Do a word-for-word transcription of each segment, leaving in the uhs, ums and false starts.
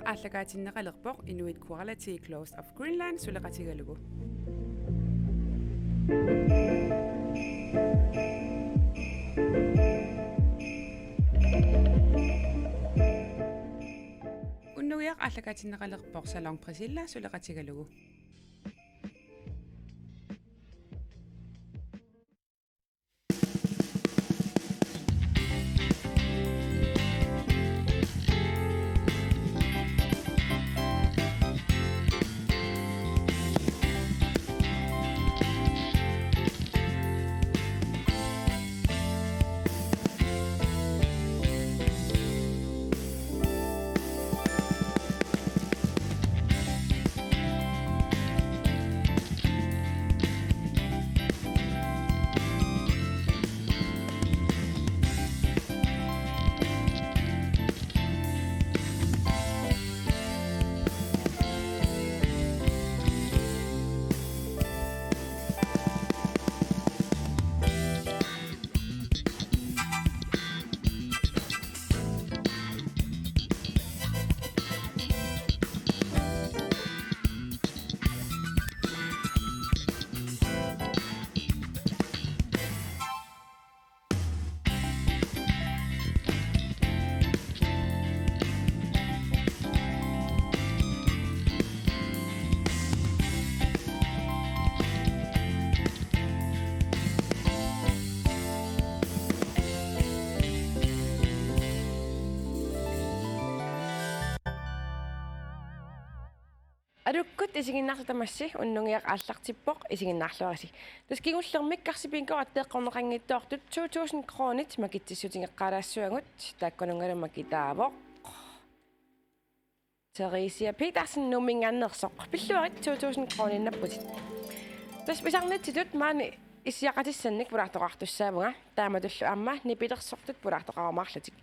Aallakaatinneqalerpoq Inuit Quality Clothes of Greenland suleqatigalugu. Unnugiaq aallakaatinneqalerpoq Salon Priscilla suleqatigalugu. Aluukkut isiginnaartut tamassi, unnugiaq aallartippoq, isiginnaarluarisi. Tassa kingullermik Karsibingooq atteeqqorneqanngitsoortut to tusind kronit makitsissutigeqqaalaassavagut, taakkununngalu makitaavoq Theresia Petersen Nuumminngaanneersoq. Pilluarit to tusind kroniinnapputit. Tassa pisarnitsitut maani issiaqatissannik pulaartoqartussaavunga. Taamatullu aamma nipilersortut pulaartoqarumaarlutik.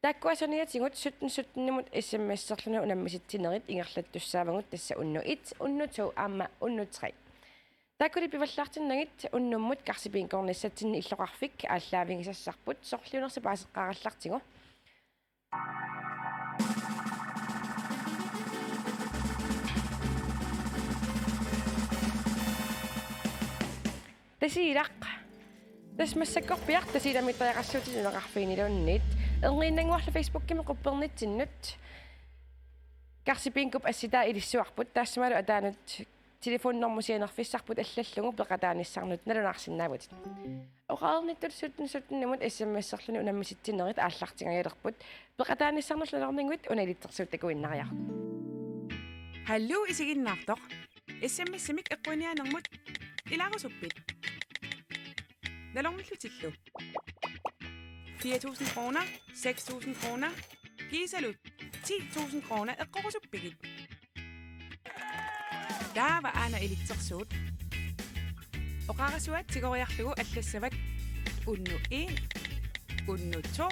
Taakkua saniatigut sytten sytten-imut S M S-erluni unammisitsinerit ingerlattussaavagut, tassa unnu et, unnu to aamma unnu tre. Taakkuli pivallaartinnagit unnummut Karsibingoornissatsinni illoqarfik aallaavigisassarput, sorliunersut paaseqqaarallartigu. Tasiilaq. Tassa massakkorpiaq Tasiilamiittoriaqassuutit nunaqarfiiniluunniit. Erniinnannguarlu Facebookimi quppernitsinnut Karsibingop assitaa ilissuarput, taassumalu ataanut telefonnormu sianerfissarput allallugu peqataanissannut nalunaarsinnaavutit. Oqarnittut sytten sytten-imut S M S-erluni unammisitsinerit aallartingajalerput. Peqataanissannut nalorniguit una ilitsersuut takuinnariaruk. Hallo isiginnaartoq. S M S-imik eqquiniaanermut ilaarusuppit? Nalornillutillu. Fire tusind kroner, seks tusind kroner, kiisalu ti tusind kroner eqqorusuppigit? Taava aana ilitsersuut. Oqarasuaat tigoriarlugu allassavat unnu en, unnu to,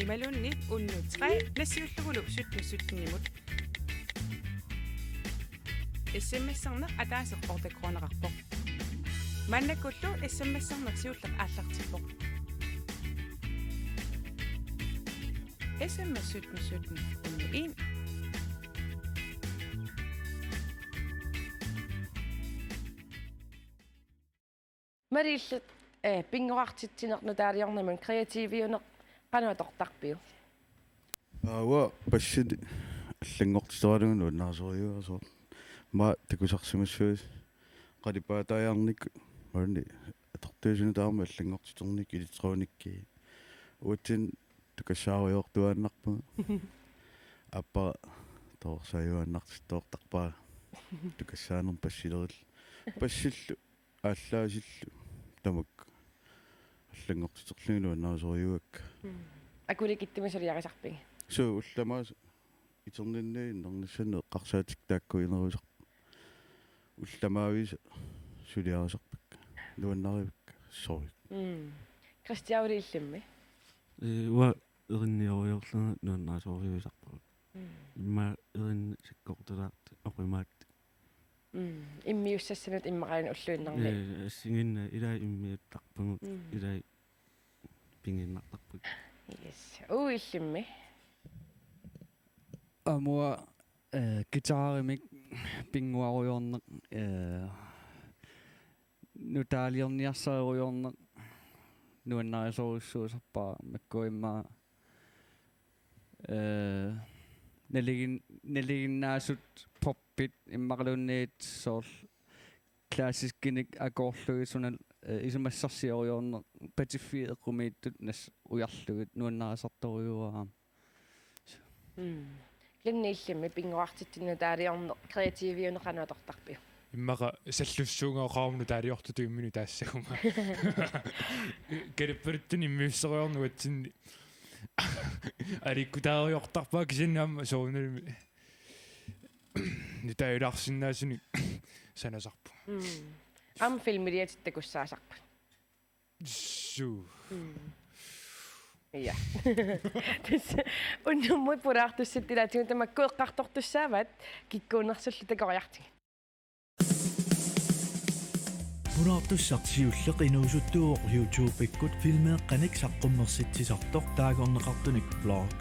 imaluunniit unnu tre, nassiullugulu sytten sytten-imut. S M S-erneq ataaseq otte kroneqarpoq. Maannakkullu S M S-erneq siulleq aallartippoq. S M S sytten sytten unnu en. Malik, eh, pinngorartitsineq nutaaliornermut kreativiuneq qanoq atortarpiuk? Aua, passi allanngortiteralugu nuannarisorujussuuara. Aamma takusarsimassuusi qalipaataajarnikku, maani atortuusunut aamma allanngortiternikku elektronikkii. Uatsinni tukassaarujoortuaannarpunga. Aappara torersaajuaannartittoortarpara. Tukassaanermut passileril. Passillu aallaasillu tamakku allanngortiterlugit nuannarisorujussuuakka. Mm. Akulikitsumik suliarisarpigit? Suu, ullamaasa iterninni innernissanni eqqarsaatikka taakkuinerusarput. Ullamaavisa suliarisarpakka. Nuannarivakka. Sorry. Mm. Christian, uli illimmi? Ee, uanga erinniorujorlunga nuannarisorujussuusarpunga. Mm. Immaqa erinni sakkortulaartut oqimaattoq. Mm. Immiussassanut immaqa aana ulluinnarni. Ee, assigiinnaat ilai immiuttarpagut, mm, ilai pigiinnartarput. Yes. Uu, illimmi? Aamma, eh, guitarimik pinnguarujoorneq, eh, nutaaliorniarsarujoorneq nuannarisorujussuusarpara, makkua immaqa, eh, nalugin-, naluginnaasut poppit immaqaluunniit soorlu klassiskinik akoorlugit suna, eh, isumassarsiorujoorneq patiffiit eqqumiitsut nassuiarlugit nuannarisartorujuara. Mm. Glenni, illimmi pinnguartitsineq nutaaliorneq kreativiuneq qanoq atortarpiuk? Immaqa sallussuunga oqaruma nutaaliortutut imminut taassaguma. Kalaallit Nunaanni immiusseriarneq uatsinni aliikkutaarujoortarpara kisianni aamma soorunalimi nutaaliorsinnaasunik sanasarpunga. Mm. Aamma filmiliatit takussaasarput. Suu. Mm. Ja. Tassa unnummut pulaartussatsilaatigut tamakku eqqartortussaavaat, kikkuunersullu takoriartigit. Pulaartussaq siulleq inuusuttuuvoq YouTube-ikkut filmeeqqanik saqqummersitsisartoq taagorneqartunik vlog.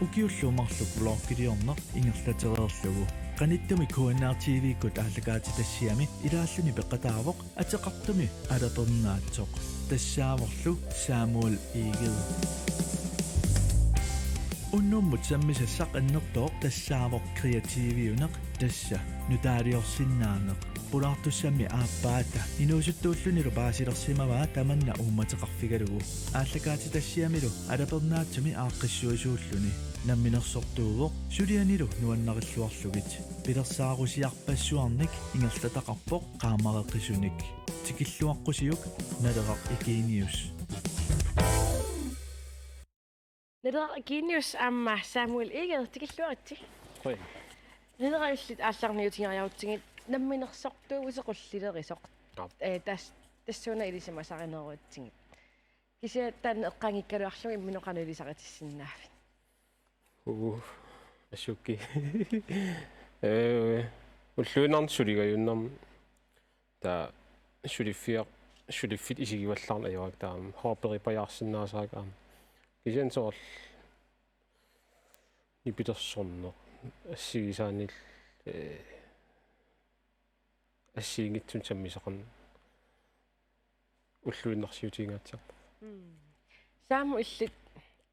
Ukiullu marluk vloggiliorneq ingerlatereerlugu. Qanittumi K N R T V-kkut aallakaatitassiami ilaalluni peqataavoq ateqartumi alapernaatsoq, tassaavorlu Samuel Egede. Unnummut sammisassaq annertooq tassaavoq kreativiuneq, tassa nutaaliorsinnaaneq. Pulaartussammi aappaata inuusuttuullunilu paasilersimavaa tamanna uummateqarfigalugu. Aallakaatitassiamilu alapernaatsumi aaqqissuisuulluni. Namminersortuuvoq sulianilu nuannarilluarlugit. Pilersaarusiarpassuarnik ingerlataqarpoq qaamareqisunik. Tikilluaqqusiuk, Naleraq Eugenius. Naleraq Eugenius aamma Samuel Egede, tikilluaritsi. Hoi. Naleraq, illit aallarniutigeriarutsigit namminersortuuvutit qullilerisoq. Aap. Eh, tas-, tassuuna ilisimasarinerutsigit. Kisianni taanna eqqaanngikkaluarlugu imminut qanoq ilisaritissinnaavit? Uu, assukki. Eh, ulluinnarni suligajunnarmi. Taava suliffiaq, suliffik isigivallaarneq ajorami, taava hobby-ripajaarsinnaasarami aamma. Kisianni soorlu nipilersorneq assigisaanillu, eh, assigiinngitsunik sammisaqarneq ulluinnarsiutigingaatsiarpoq. Mm. Samuel, illit,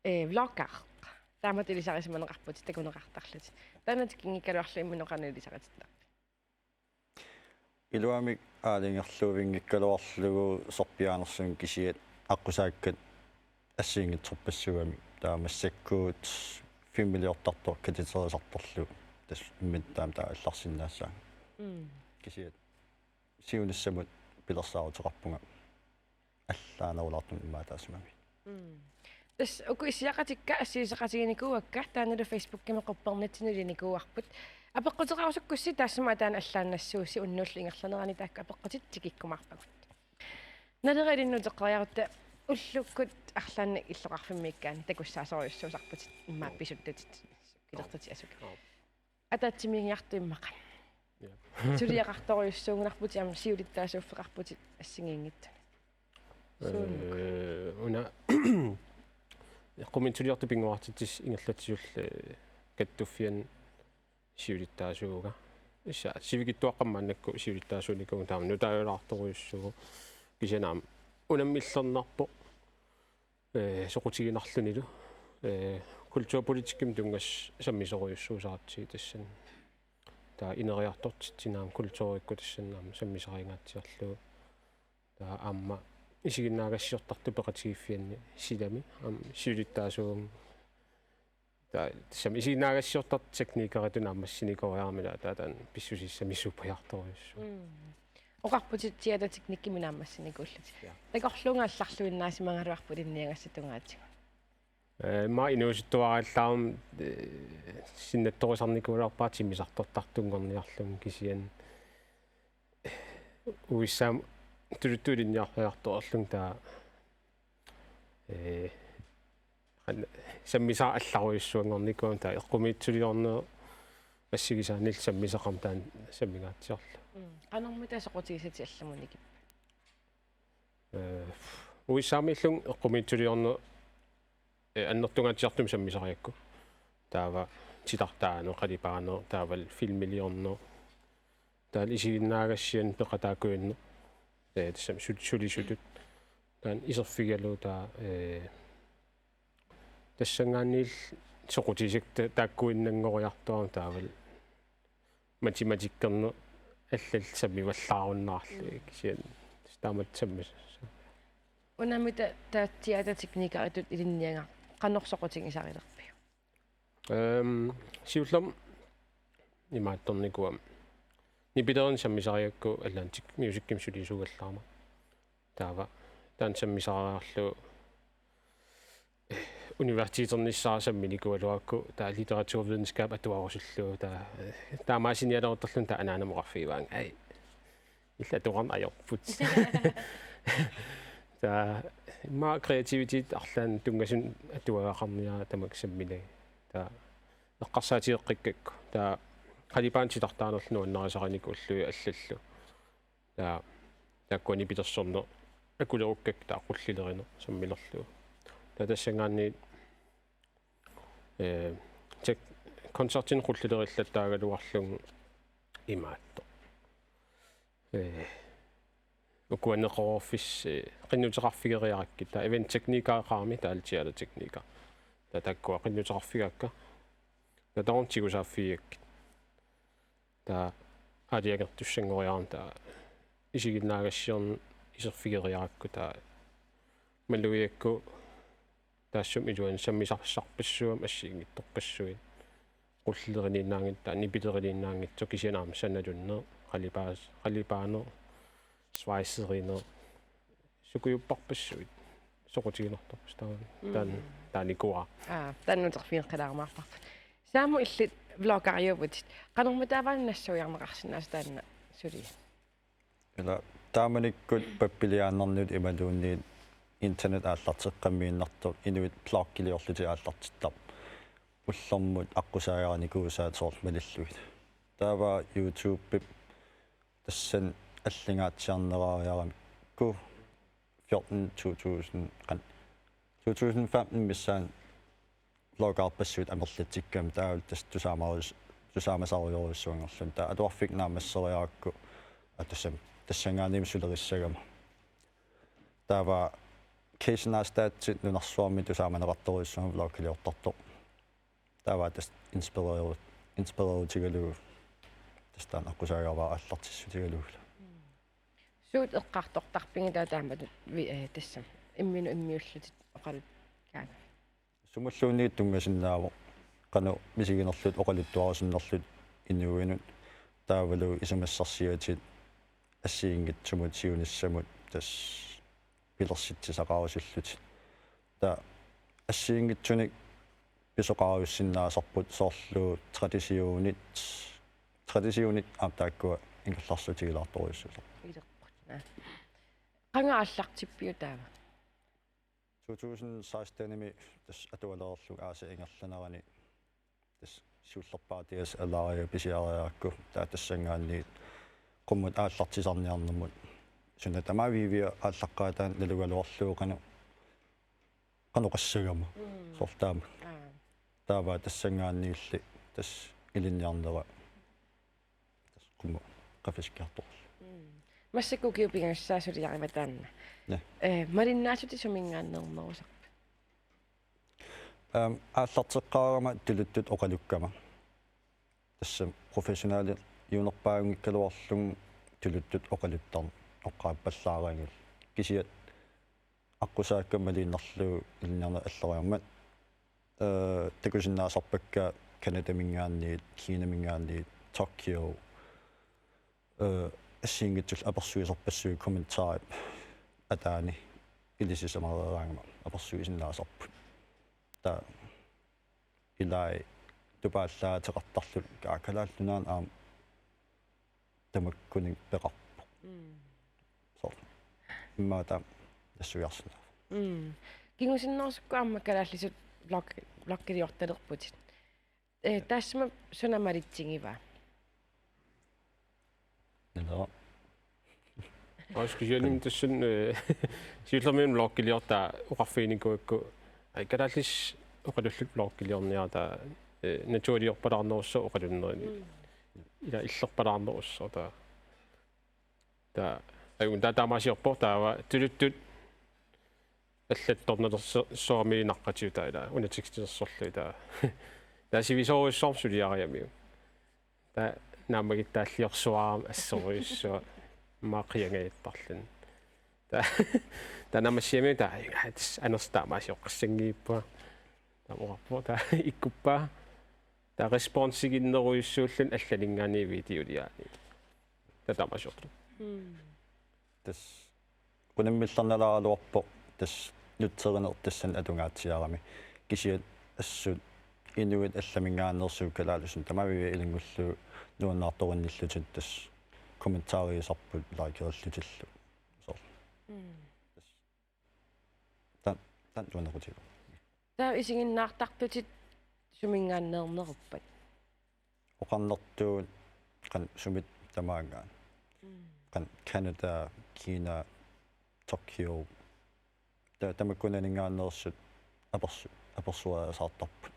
eh, vlogger. Taamatut ilisarisimaneqarputit takuneqartarlutit. Taanna tikinngikkaluarlugu imminut qanoq ilisaritittarpit? Iluamik aalajangerluinngikkaluarlugu sorpiaanersunga, kisianni aqqusaakkat assigiinngitsorpassuugamik. Taava massakkut filmiliortartoq katiterisartorlu tassa imminut taama taava allarsinnaassaanga. Mm. Kisianni siunissamut pilersaaruteqarpunga allaanerulaartumik immaqa taassumami. Mm. Tassa uku issiaqatikka assigiseqatiginikuuakka, taannalu Facebookimi quppernatsinnut ilinikuuarput. Apeqquteqarusukkussi taassuma taanna allaannassuussi unnuullu ingerlanerani taakku apeqqutit tikikkumaarpagut. Naleraq, ilinnut uteqqeriarutta, ullukkut arlaannik illoqarfimmiikkaanni takussaasorujussuusarputit immaqa, mm, pisuttutit, kilertutit asukit. Aap. Ataatsimiigiartut immaqa. Ja. Suliaqartorujussuugunarputit aamma siulittaasuuffeqarputit assigiinngitsunik. Suunuku? Eh, una eqqumiitsuliortut pinnguartitsisut ingerlatsisullu, eh, kattuffianni siulittaasuuvunga. Issa sivikitsuaqqamik maannakkut siulittaasuunikuuvunga, taava nutaajulaartorujussuuvoq. Kisianni aamma unammillernarpoq, eh, soqutiginarlunilu, eh, kulturpolitikkimut tunngasut sammisorujussuusaratsigu tassani. Taava ineriartortitsineq aamma kulturikkut tassani aamma sammisarigingaatsiarlugu. Taava aamma isiginnaagassiortartut peqatigiiffianni silami aamma siulittaasuuvunga. Taava tassami isiginnaagassiortartut teknikeritut naammassinikoriarami, taava taanna pissusissami suupajaartorujussuuvoq. Mm. Oqarputit teaterteknikkimik naammassinikuullutit. Ja. Takorluugaluarluinnaasimagaluarpoq ilinniagassat tungaatigut. Eh, immaqa inuusuttuaraallaarama, eh, sinnattorisarnikuugaluarpara timmisartortartunngorniarlunga, kisianni U S A-mut tuluttut ilinniartariartorlunga taava, eh, qan-, sammisaq allarujussuanngornikuugama, taava eqqumiitsuliorneq assigisaanillu sammisaqarmat taanna sammingaatsiarlugu. Mm. Qanormita soqutigisatit allamut nikippat? Eh, U S A-miillunga eqqumiitsuliorneq, eh, annertungaatsiartumik sammisarigakku. Taava titartaaneq, qalipaaneq, taavalu filmiliorneq. Taavalu isiginnaagassianik peqataakujunneq. Ee, tassami sul-, sulisutut. Taanna iserfigalugu taava, ee, tassanngaanniilli soqutigissakka ta-, taakkuinnanngoriartuarmata taavalu matematikkerneq allallu sammivallaarunnaarlugit kisianni tassa taamatut sammis-. Unami ta-, ta-, teaterteknikeritut ilinniagaq qanoq soqutigisarilerpiuk? Ehm, siullermik imaattornikuugama. Nipilerineq sammisarigakku Atlantic Musicimi sulisuugallaarama. Taava taanna sammisariarlugu universiteternissara samminikuugaluarakku taava litteraturvidenskab atuarusullugu taava, eh, taamaasinialeruttorluni taava anaanama oqarfigivaannga: Aj, illit atoqarneq ajorput. Taava immaqa kreativitet arlaannik tunngasunik atuagaqarniarlugu tamakku sammilagut. Taava eqqarsaatigeqqikkakku. Taava qalipaaneq titartaanerlu nuannarisarinikuullugit allallu. Taava taakkua nipilersorneq akulerukkakku taava qullilerineq sammilerlugu. Taava tassanngaanniit, ee, tek-, koncertinik qullilerillattaagaluarlugu imaattoq. Ee, ukua neqeroorfissat, ee, qinnuteqarfigeriarakkit. Taava eventteknikereqarami taavalu teatertekniker. Taava taakkua qinnuteqarfigaakka. Taava taava tigusaaffigakkit. Taava aalajangertussanngoriarama taava isiginnaagassiorneq iserfigeriarakku taava malugigakku taassuma iluani sammisassarpassuit aamma assigiinngitsorpassuit. Qullileriniinnaanngitsoq, taava nipileriniinnaanngitsoq kisianni aamma sanalunneq, qalipaas-, qalipaaneq, svejserineq, sukujupparpassuit soqutiginartorpassuit taava. Mm. Taanna, taanna nikuaa. Aa, taanna uterfigeqqilaarumaarparput. Saamut illit vloggeriuvutit. Qanormitaava nassuiarneqarsinnaasut taanna suliat? Ila taamanikkut pappiliaannarnut imaluunniit internet aallarteqqammiinnartoq inuit bloggiliorlutik aallartittarput. Ullormut aqqusaarinikuusaat soorlu malillugit. Taava YouTubep tassani allingaatsiarneraariaramikku fjorten, to tusind, qan-, to tusind femten missaani vloggerpassuit amerlatsikkami taava tassa tusaamaarus-, tusaamasarujorujussuanngorluni. Taava atuarfik naammasseriarakku, aa, tassam-, tassanngaanniimmi sulerissagama. Taava Casey Neistat nunarsuarmi tusaamaneqartorujussuugami vloggiliortartoq. Taava tassa inspireru-, inspirerutigalugu tassa taanna aqqusaagavara aallartissutigalugu. Suut eqqartortarpigit taava taamatut vi-, eh, tassami imminut immiullutit oqaluttuaannarlutit? Sumulluunniit tunngasinnaavoq qanoq misiginerlutit oqaluttuarusunnerlutit inuuinut taavalu isumassarsiatit assigiinngitsumut siunissamut tassa pilersitsisaqarusullutit. Taava assigiinngitsunik pisoqarujussinnaasarput soorlu traditionit, traditionit aamma taakkua ingerlaarutigilaartorujussuusarput. Ilerput. Aa. Qanga aallartippiuk taava? To tusind sekstenimi tassa atualereerlunga aasiit ingerlanerani tassa siullerpaaq D S L R-ia pisiariarakku taava tassanngaanniit qummut aallartisarniarnermut suna tamaat Viivia aallaqqaataani nalugaluarlugu qanoq, qanoq qassagama. Mm. Soorlu taama. Aa. Taava tassanngaanniilli tassa ilinniarnera tassa qummut qaffassikkiartorlugu. Mm. Massakkut ukiut pingasut suliarivit taanna. Ja. Eh, malinnaasutit suminngaanneernerusarpit? Ehm, aallarteqqaarama tuluttut oqalukkama. Tassa professionaliunerpaanngikkaluarlunga tuluttut oqaluttarneq oqaappallaarangil. Kisianni aqqusaakka maliinnarlugu ilinniarnerit alloriarmat. Eh, takusinnaasarpakka Canadaminngaanniit, Kinaminngaanniit, Tokyo. Eh, assigiinngitsullu apersuisarpassuit kommentarip ataani ilissi samareeraangama apersuisinnaasarput. Taava ilai tupaallaateqartarluta Kalaallit Nunaanni aamma tamakkununnga peqarpoq. Mm. Soorlu. Immaqa taama nassuiarsinnaavoq. Mm. Kingusinnerusukkut aamma kalaallisut vlog-, vloggiliortalerputit. Eh, taassuma suna malitsigivaa? Nalera. Aa, specielt tassani, eh, siullermik vloggiliortaa oqarfiginikuugakku, aj, kalaallisut oqalullutik vloggiliorniarluta eh, naturliorpalaarnerussaaq oqalunnerini. Mm. Ila illerpalaarnerussaaq taava. Taava, ajunngilaq taava taamaasiorpoq taava tuluttut allattornalersoorami naqqatigut taava ila una tekstilersorlugit taava. Taava sivisoorujussuarmik suliariaramiuk. Taava naammagittaalliorsuarami assorujussuaq immaqa qiangajaattarluni. Taava, taava naammassiamiuk taava, aa, tassa Anders taamaasioqqassanngippoq. Taava oqarpoq taava ikkuppaa. Taava responsiginnerujussuulluni allaninngaanniit videoliaani. Taava taamaasiortoq. Mm. Tassa unammillernalaaraluarpoq tassa nutserineq tassani atungaatsiarami. Kisianni assut inuit allaminngaanneersut kalaallisut tamaviat ilanngullugu nuannaartorinnillutik tassa kommentarisarput likerillutillu. Soorlu. Mm. Tassa. Taanna, taanna nuannequtigaaq. Taava isiginnaartartutit suminngaanneerneruppat? Oqarnertut qanoq sumit tamaanngaanniit. Mm. Qanoq Canada, Kina, Tokyo. Ta-, tamakkunaninngaanneersut apersu-, apersueriasaartarput.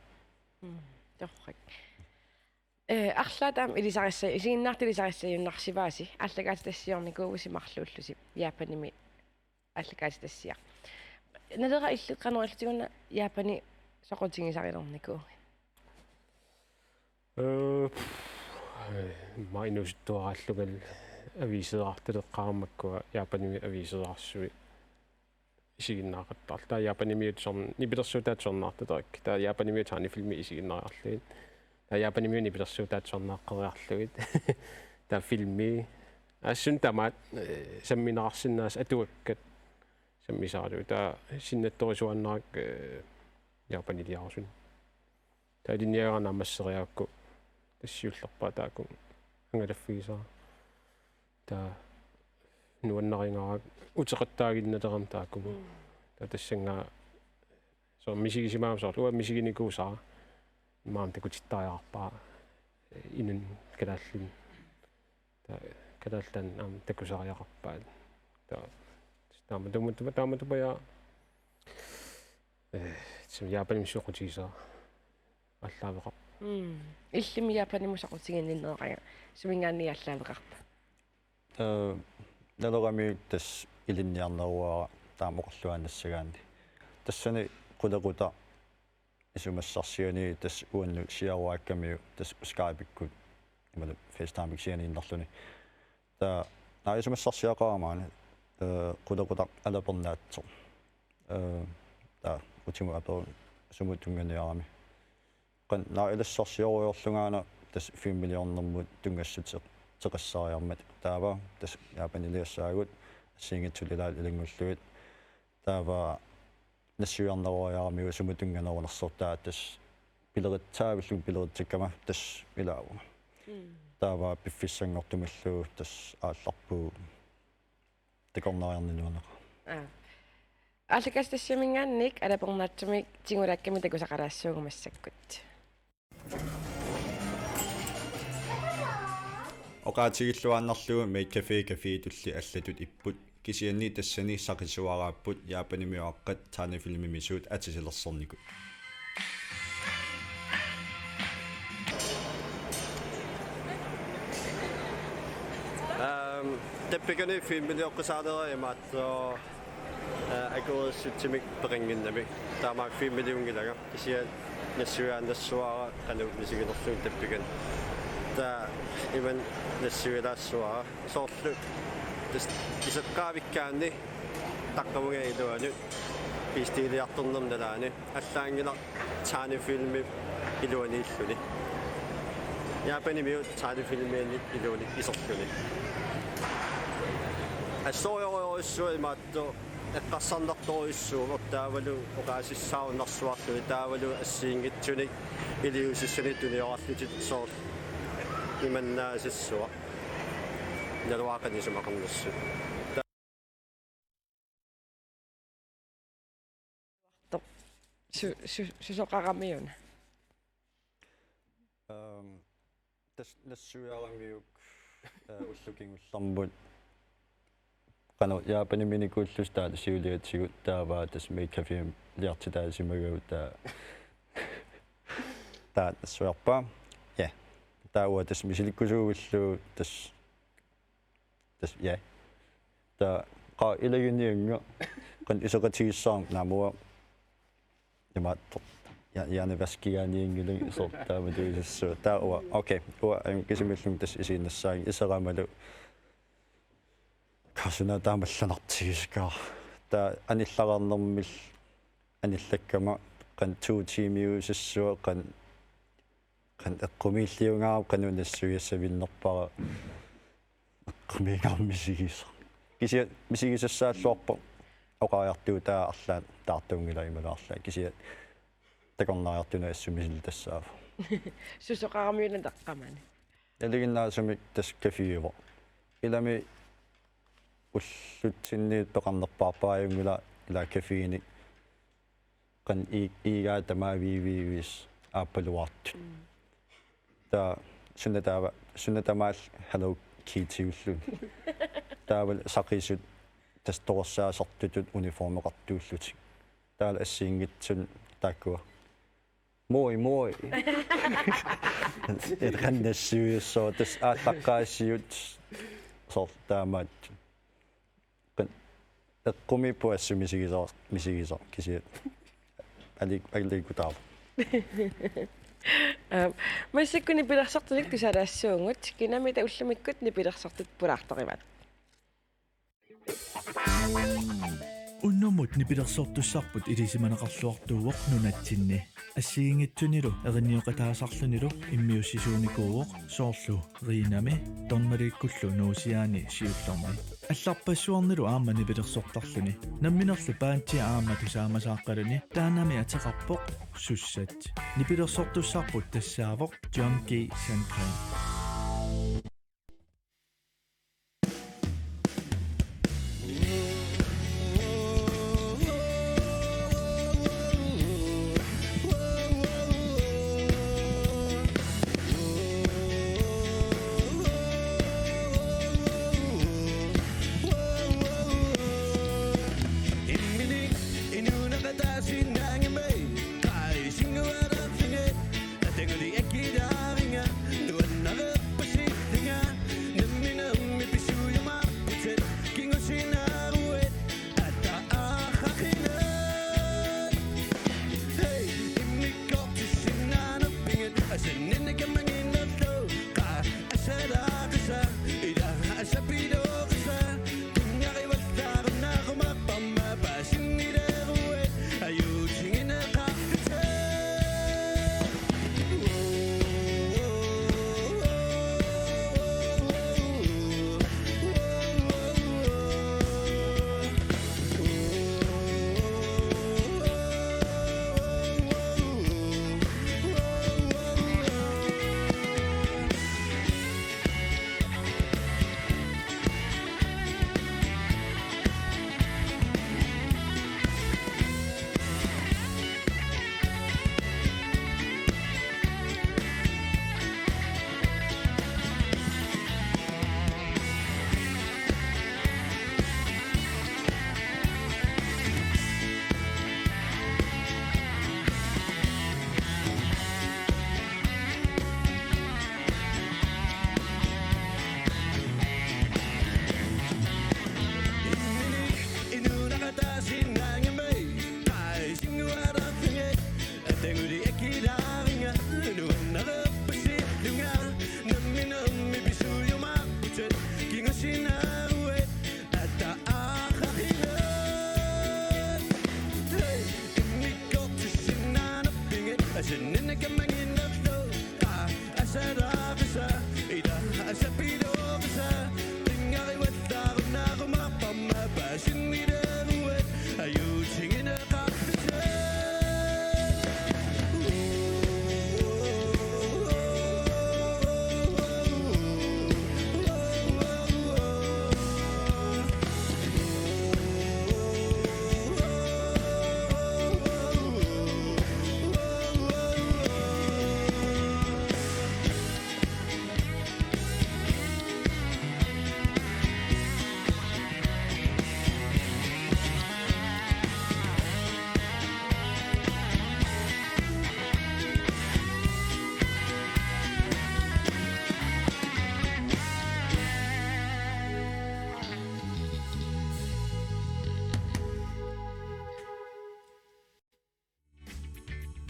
Mm, torrak. Eh, arlaat aamma ilisarissa-, isiginnaartut ilisarissajunnaarsivaasi, aallakaatitassiornikuuvusi marluullusi Japanimi aallakaatitassiaq. Naleraq illit qanoq illit una Japani soqutigisarilernikuuit? Eh, pff, eh, immaqa inuusuttuaraallungali aviiseraartaleqqaarama makkua Japanimi aviiseraarsuit isiginnaaqattaarlugit. Taava Japanimiut soorn-, nipilersuutaat tusarnaartutarakkit. Taava Japanimiut tegnefilmi isiginnaariarlugit. Taava Japanimiut nipilersuutaat tusarnaaqqeriarlugit. Taava filmi. Assut tamaat, eh, sammineqarsinnaasut atuakkat sammisaralugit. Taava sinnattorisuaannarlugu, eh, Japaniliarusunik. Taava ilinniagara naammasseriarukku tassa siullerpaaq taakku angalaffigisara. Taava nuannarigaara uteqattaaginnalerama taakku. Mm. Taava tassannga soorlu misigisimagamik soorlu uanga misiginikuusara immaqa aamma takutittariaqarpara inunnik kalaallinik. Taava kalaallit aamma takusariaqarpaat. Taava taamatumu-, taamatupajaaq, eh, tassa Japanimi soqutigisara aallaaveqarpoq. Mm. Illimmi Japanimut soqutiginninneqaanga suminngaanniit aallaaveqarpa? Eh, Naleraq tassa ilinniarneruara taama oqarluaannassagaanni. Tassani qulequtaq isumassarsiani tassa uannut siaruaakkamiuk tassa Skype-ikkut imaluunniit FaceTime-ikkut sianiinnarluni. Taava naak isumassarsiaqarama aana, eh, qulequtaq alapernaatsoq. Eh, taava utimut aperui sumut tunnganiarami. Qanoq naak ilassarsiorujoorlunga aana tassa filmiliornermut tunngassuteqassariarmat. Taava tassa Japaniliassaagut assigiinngitsut ilaat ilanngullugit. Taava nassuiarneruariaramiuk sumut tunnganerunersoq taava tassa pileritsaavillunga pileritsakkama tassa ilaavunga. Mm. Taava piffissanngortumillu tassa aallarpugut takornariarneq nuanneqaaq. Aa. Aallakaatitassiaminngaanniit alapernaatsumik tigulaakkami takusaqalaassuugut massakkut. Oqaatigilluinnarlugu Maid Café Cafétulli allatut ipput, kisianni tassani saqisuaraapput Japanimiuaqqat tegnefilmimisuut atisilersornikut. Ehm, tappikani filmilioqqisaanerit imaattoq, eh, akuerissutsimik peqannginnamik. Taamaak filmiliunngilanga. Kisianni nassuiaannassuara qanoq misiginerlugu tappikani. Taava imannak nassuialaassuara soorlu tassa iseqqaavikkaanni taqqavunga iluanut pistiiliartornerma nalaani allaanngilaq tegnefilmi iluaniilluni. Japanimiut tegnefilmiannik iluannik iserluni. Assorujorujussuaq imaattoq eqqarsarnartorujussuuvoq taavalu oqaasissaarunarsuarluni taavalu assigiinngitsunik iliuusissanik tuniorarlutik soorlu imannaasassuaq. Naluara qanoq isumaqarnersut. Su-, su-, susoqaramiuna? Ehm, tassa nassuiaramiuk, eh, ullut kingullermut qanoq Japaniminikuullusi taava siuliatigut taava tassa Maid Caféliartitaasimagatta. Taanna nassuiarpaa. Ja. Taava tassa misilikkusuulluni tassa. Tassa, ja. Taava qaa ilaginiannga qanoq iseqatigissaarnga naamik. Imaattoq. Ja, hjernevaskigaanianngilanga soorlu taama tuisassuaq. Taava uanga, okay, uanga aamma kisimiillunga tassa isiginnassaanga iseramalu. Qaa suna taama allanartigisakka. Taava anillaqarnermik anillakkama qanoq to tiimiusassuaq qanoq qanoq eqqumiilliungaarama qanoq nassuiassavinnerpara. Eqqumiigaarama misigisaq. Kisianni misigisassaalluarpoq oqariartuutaa arlaannik taartuunngilaq imaluunniit arlaannik. Kisianni takornariartunik assut misilittassaasoq. Susoqaramiuna taqqamani. Nalinginnaasumik tassa cafévoq. Ilami ullutsinniit peqarnerpaarpaajunngilaq ila cafénik. Qanoq ii-, iigaa tamaviiviivis aappaluartut. Mm. Taava suna taava, suna tamaat Hello Kitty-ulluni. Taava saqisut tassa toqqorsaasartutut uniformeqartuullutik. Taava assigiinngitsunik taakkua. Moi, moi. Et qanoq nassuiassaaq tassa aallaqqaasiit soorlu taamaattut. Qanoq eqqumiippoq assut misigisaq, misigisaq kisianni. Ali-, aliikkutaavoq. Aap, massakkut nipilersortunik tusarnaarsuugut, kinamita ullumikkut nipilersortut pulaartorivat. Unnummut nipilersortussarput ilisimaneqarluartuuvoq nunatsinni. Assigiinngitsunilu erinioqataasarlunilu immiussisuunikuuvoq soorlu Riinami Dornmariikkullu Nuusiaani siullermi. Allarpassuarnilu aamma nipilersortarluni. Namminerlu bandia aamma tusaamasaaqqaluni taannami ateqarpoq Sussat. Nipilersortussarput tassaavoq John G. Sandgreen.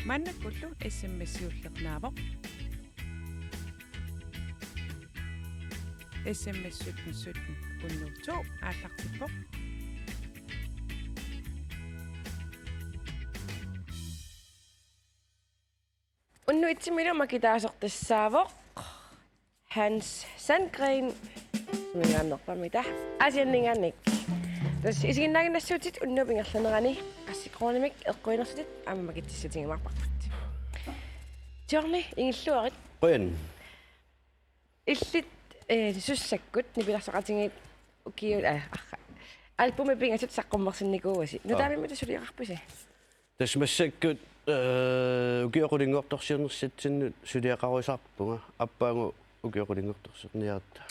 Maannakkullu S M S-iulleq naavoq. S M S sytten sytten hundrede to aallartippoq. Unnuitsimilu makitaasoq tassaavoq Hans Sandgreen, suminngaanneerpamita, Aasianninngaanniit. Tassa isiginnaaginnassuutit unnuup ingerlanerani qassit koruunimik eqquinersutit aamma makitsissutigiumaarparput. Johnny, ingilluarit. Qujan. Illit, eh, sussakkut nipilersoqatigiit ukiu-, eh, arra. Albumit pingasut saqqummersinnikuuasi. Aa. Nutaamimmi suliaqarpisi? Tassa massakkut, eh, ukiut qulinngortorsiornersitsinnut suliaqarusaarpunga, aappaagu ukiut qulinngortorsiorniaratta.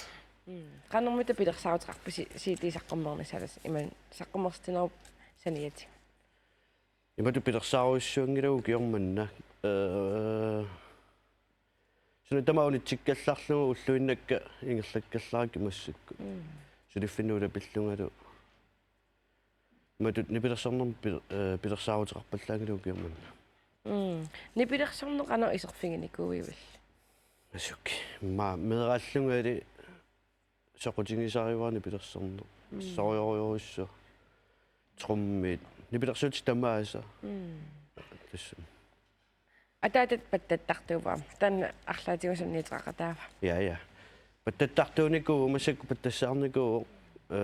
Mm. Qanormita pilersaaruteqarpisi C D saqqummernissaa, tassa imaluunniit saqqummersitsinerup saniatigut? Imatut pilersaarujussuanngilagut ukioq manna. Eh, suna tamaat unitsikkallarlugu ulluinnakka ingerlakkallarpakka massakkut. Mm. Suliffinnut ulapillungalu. Imatut nipilersornermut pil-, eh, pilersaaruteqarpallaanngilagut ukioq manna. Mm. Nipilersorneq qanoq iserfiginikuuiviuk? Asuki. Immaqa meeraallungali soqutigisarivara nipilersorneq. Mm. Sorujorujussuaq. Trummit. Nipilersuutit tamaasa. Mm. Tassa. Ataatat pattattartuuvoq. Taanna arlaatigut sunniuteqaqataava? Ja, ja. Pattattartuunikuuvoq, massakkut pattassaarnikuuvoq. Eh,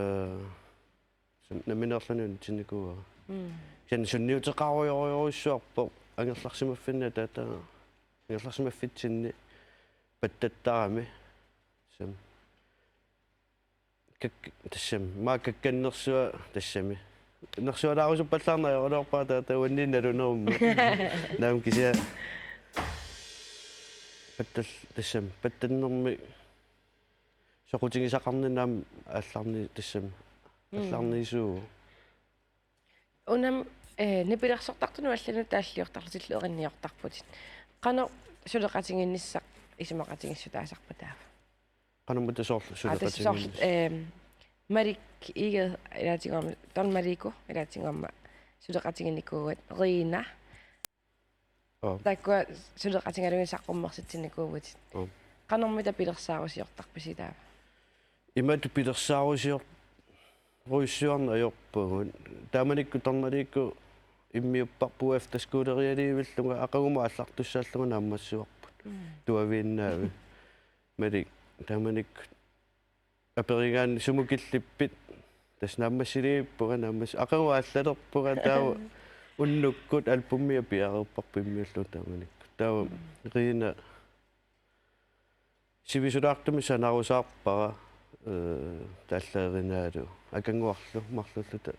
Sam-, nammineerluni unitsinnikuuara. Mm. Kisianni sunniuteqarujorujussuarpoq angerlarsimaffinni ataata, angerlarsimaffitsinni pattattarami. Sam-, kak-, tassami. Immaqa kakkannersua tassami. Nersualaarusuppallarneq ajoraluarpara ataata uannit nalunerummat. Naamik kisianni pattal-, tassami. Pattannermi soqutigisaqarninni aamma aallarni-, tassami. Mm. Aallarniisuuvoq. Unami, eh, nipilersortartunut allanut taalliortarlutillu erinniortarputit. Qanoq suleqatigiinnissaq isumaqatigiissutaasarpa taava? Qanormita soorlu? Aa, tassa soorlu, suleqatigiinnis-, ehm, Malik Egede ilaatigut aamma, Don Maliko ilaatigut aamma suleqatiginikuuat, Rina. Aap. Taakkua suleqatigalugit saqqummersitsinnikuuvutit. Aap. Qanormita pilersaarusiortarpisi taava? Imatut pilersaarusiorujussuarneq ajorpugut. Taamanikkut Don Maliko immiupparput efterskolerialiivillunga, aqagumut aallartussaallunga naammassivarput. Mm. Tuaviinnaavi. Malik, taamanikkut aperigaanni sumut killippit, tassa naammassiliivippunga, naammas-, aqagu aallalerpunga, taava unnukkut albumia piareerparput immiullugu taamanikkut. Taava Rina sivisulaartumik sanarusaarpara, eh, taallaerinaalu. Akannguarlu marluulluta.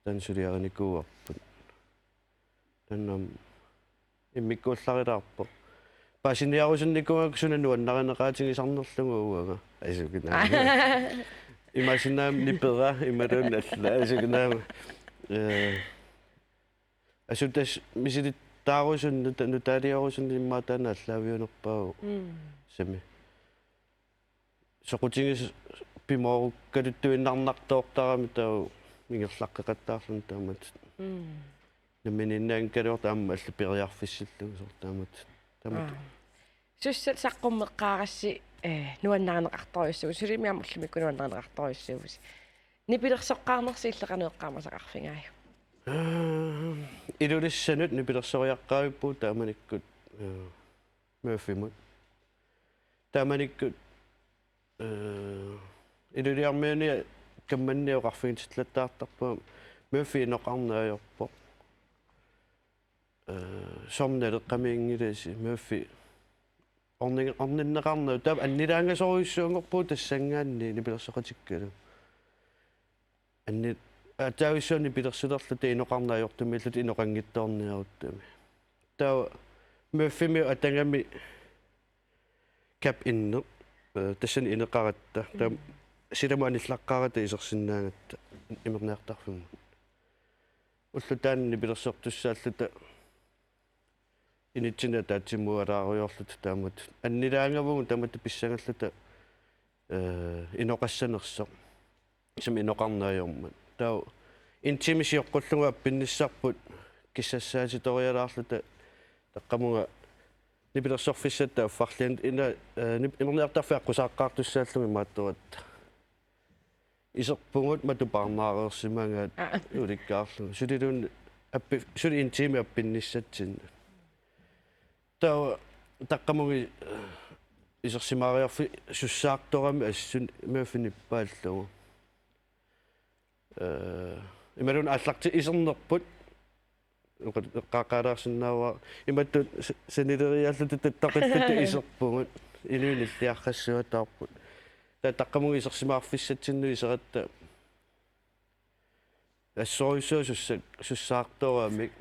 Taanna suliarinikuuarput. Taanna aamma immikkuullarilaarpoq. Paasiniarusunnikuugakku suna nuannarineqaatigisarnerlugu uanga. Asuki naamik. Imaassinnaavoq nipera, imaluunniit alla. Asuki naamik. Eh, asuki tassa misilittaarusunneq, nuta-, nutaaliarusunneq immaqa taanna aallaaviunerpaavoq. Mm. Sami. Soqutigisat pimoorukkaluttuinnarnartoortarami taava ingerlaqqeqattaarluni taamatut. Mm. Namminiinnaanngikkaluartoq aamma allat periarfissillugu soorlu taamatut. Taamatut. Aa. Sussat saqqummeqqaarassi, eh, nuannarineqartorujussuuvusi, sulimi aamma ullumikkut nuannarineqartorujussuuvusi. Nipilersoqqaarnersi illit qanoq eqqaamasaqarfigaajuk? Aa, Ilulissanut nipilersoriaqqaavippugut taamanikkut, eh, Murphymut. Taamanikkut, eh, Iluliarmiuni Kammanni oqarfigitillattaartarpunga, Murphy inoqarneq ajorpoq. Eh, soormi Naleqqamiinngilasi, Murphy orni-, orninneqarneq. Taava annilaangasorujussuanngorpugut tassanngaanniit nipilersoqatikkalu. Anni-, aatsaavissua nipilersulerluta inoqarneq ajortumiilluta inoqanngitsoorniaruttumi. Taava Murphymiut atagami Cap enneq, eh, tassani ineqaratta. Taava Mm. silamut anillaqqaaratta isersinnaagatta imerniartarfimmut. Ulloq taanna nipilersortussaalluta initsinni ataatsimuualaarujoorluta taamatut. Annilaangavugut taamatut pissangalluta, eh, inoqassanersoq. Kisianni inoqarneq ajormat. Taava en time sioqqullugu appinnissarput kissassaatitorialaarluta taqqamunga nipilersorfissatta affarlian ina, eh, nip-, imerniartarfik aqqusaaqqaartussaallunga imaattoratta. Iserpugut matupaarnaareersimagaat Aa. ulikkaarlugu. Suliluunniit appi-, suli en time appinnissatsinnut. Taava taqqamunga, eh, isersimaariarfik sussaartorami assut imaaffik nippaallugu. Eh, imaluunniit aallarti isernerput eqqaaqaalaarsinnaavara imatut s-, sanileriaalluta tattaqilluta iserpugut inuit nilliarrassuataarput. Taava taqqamunga isersimaarfissatsinnut iseratta assorujussuaq sussa-, sussaartoramik.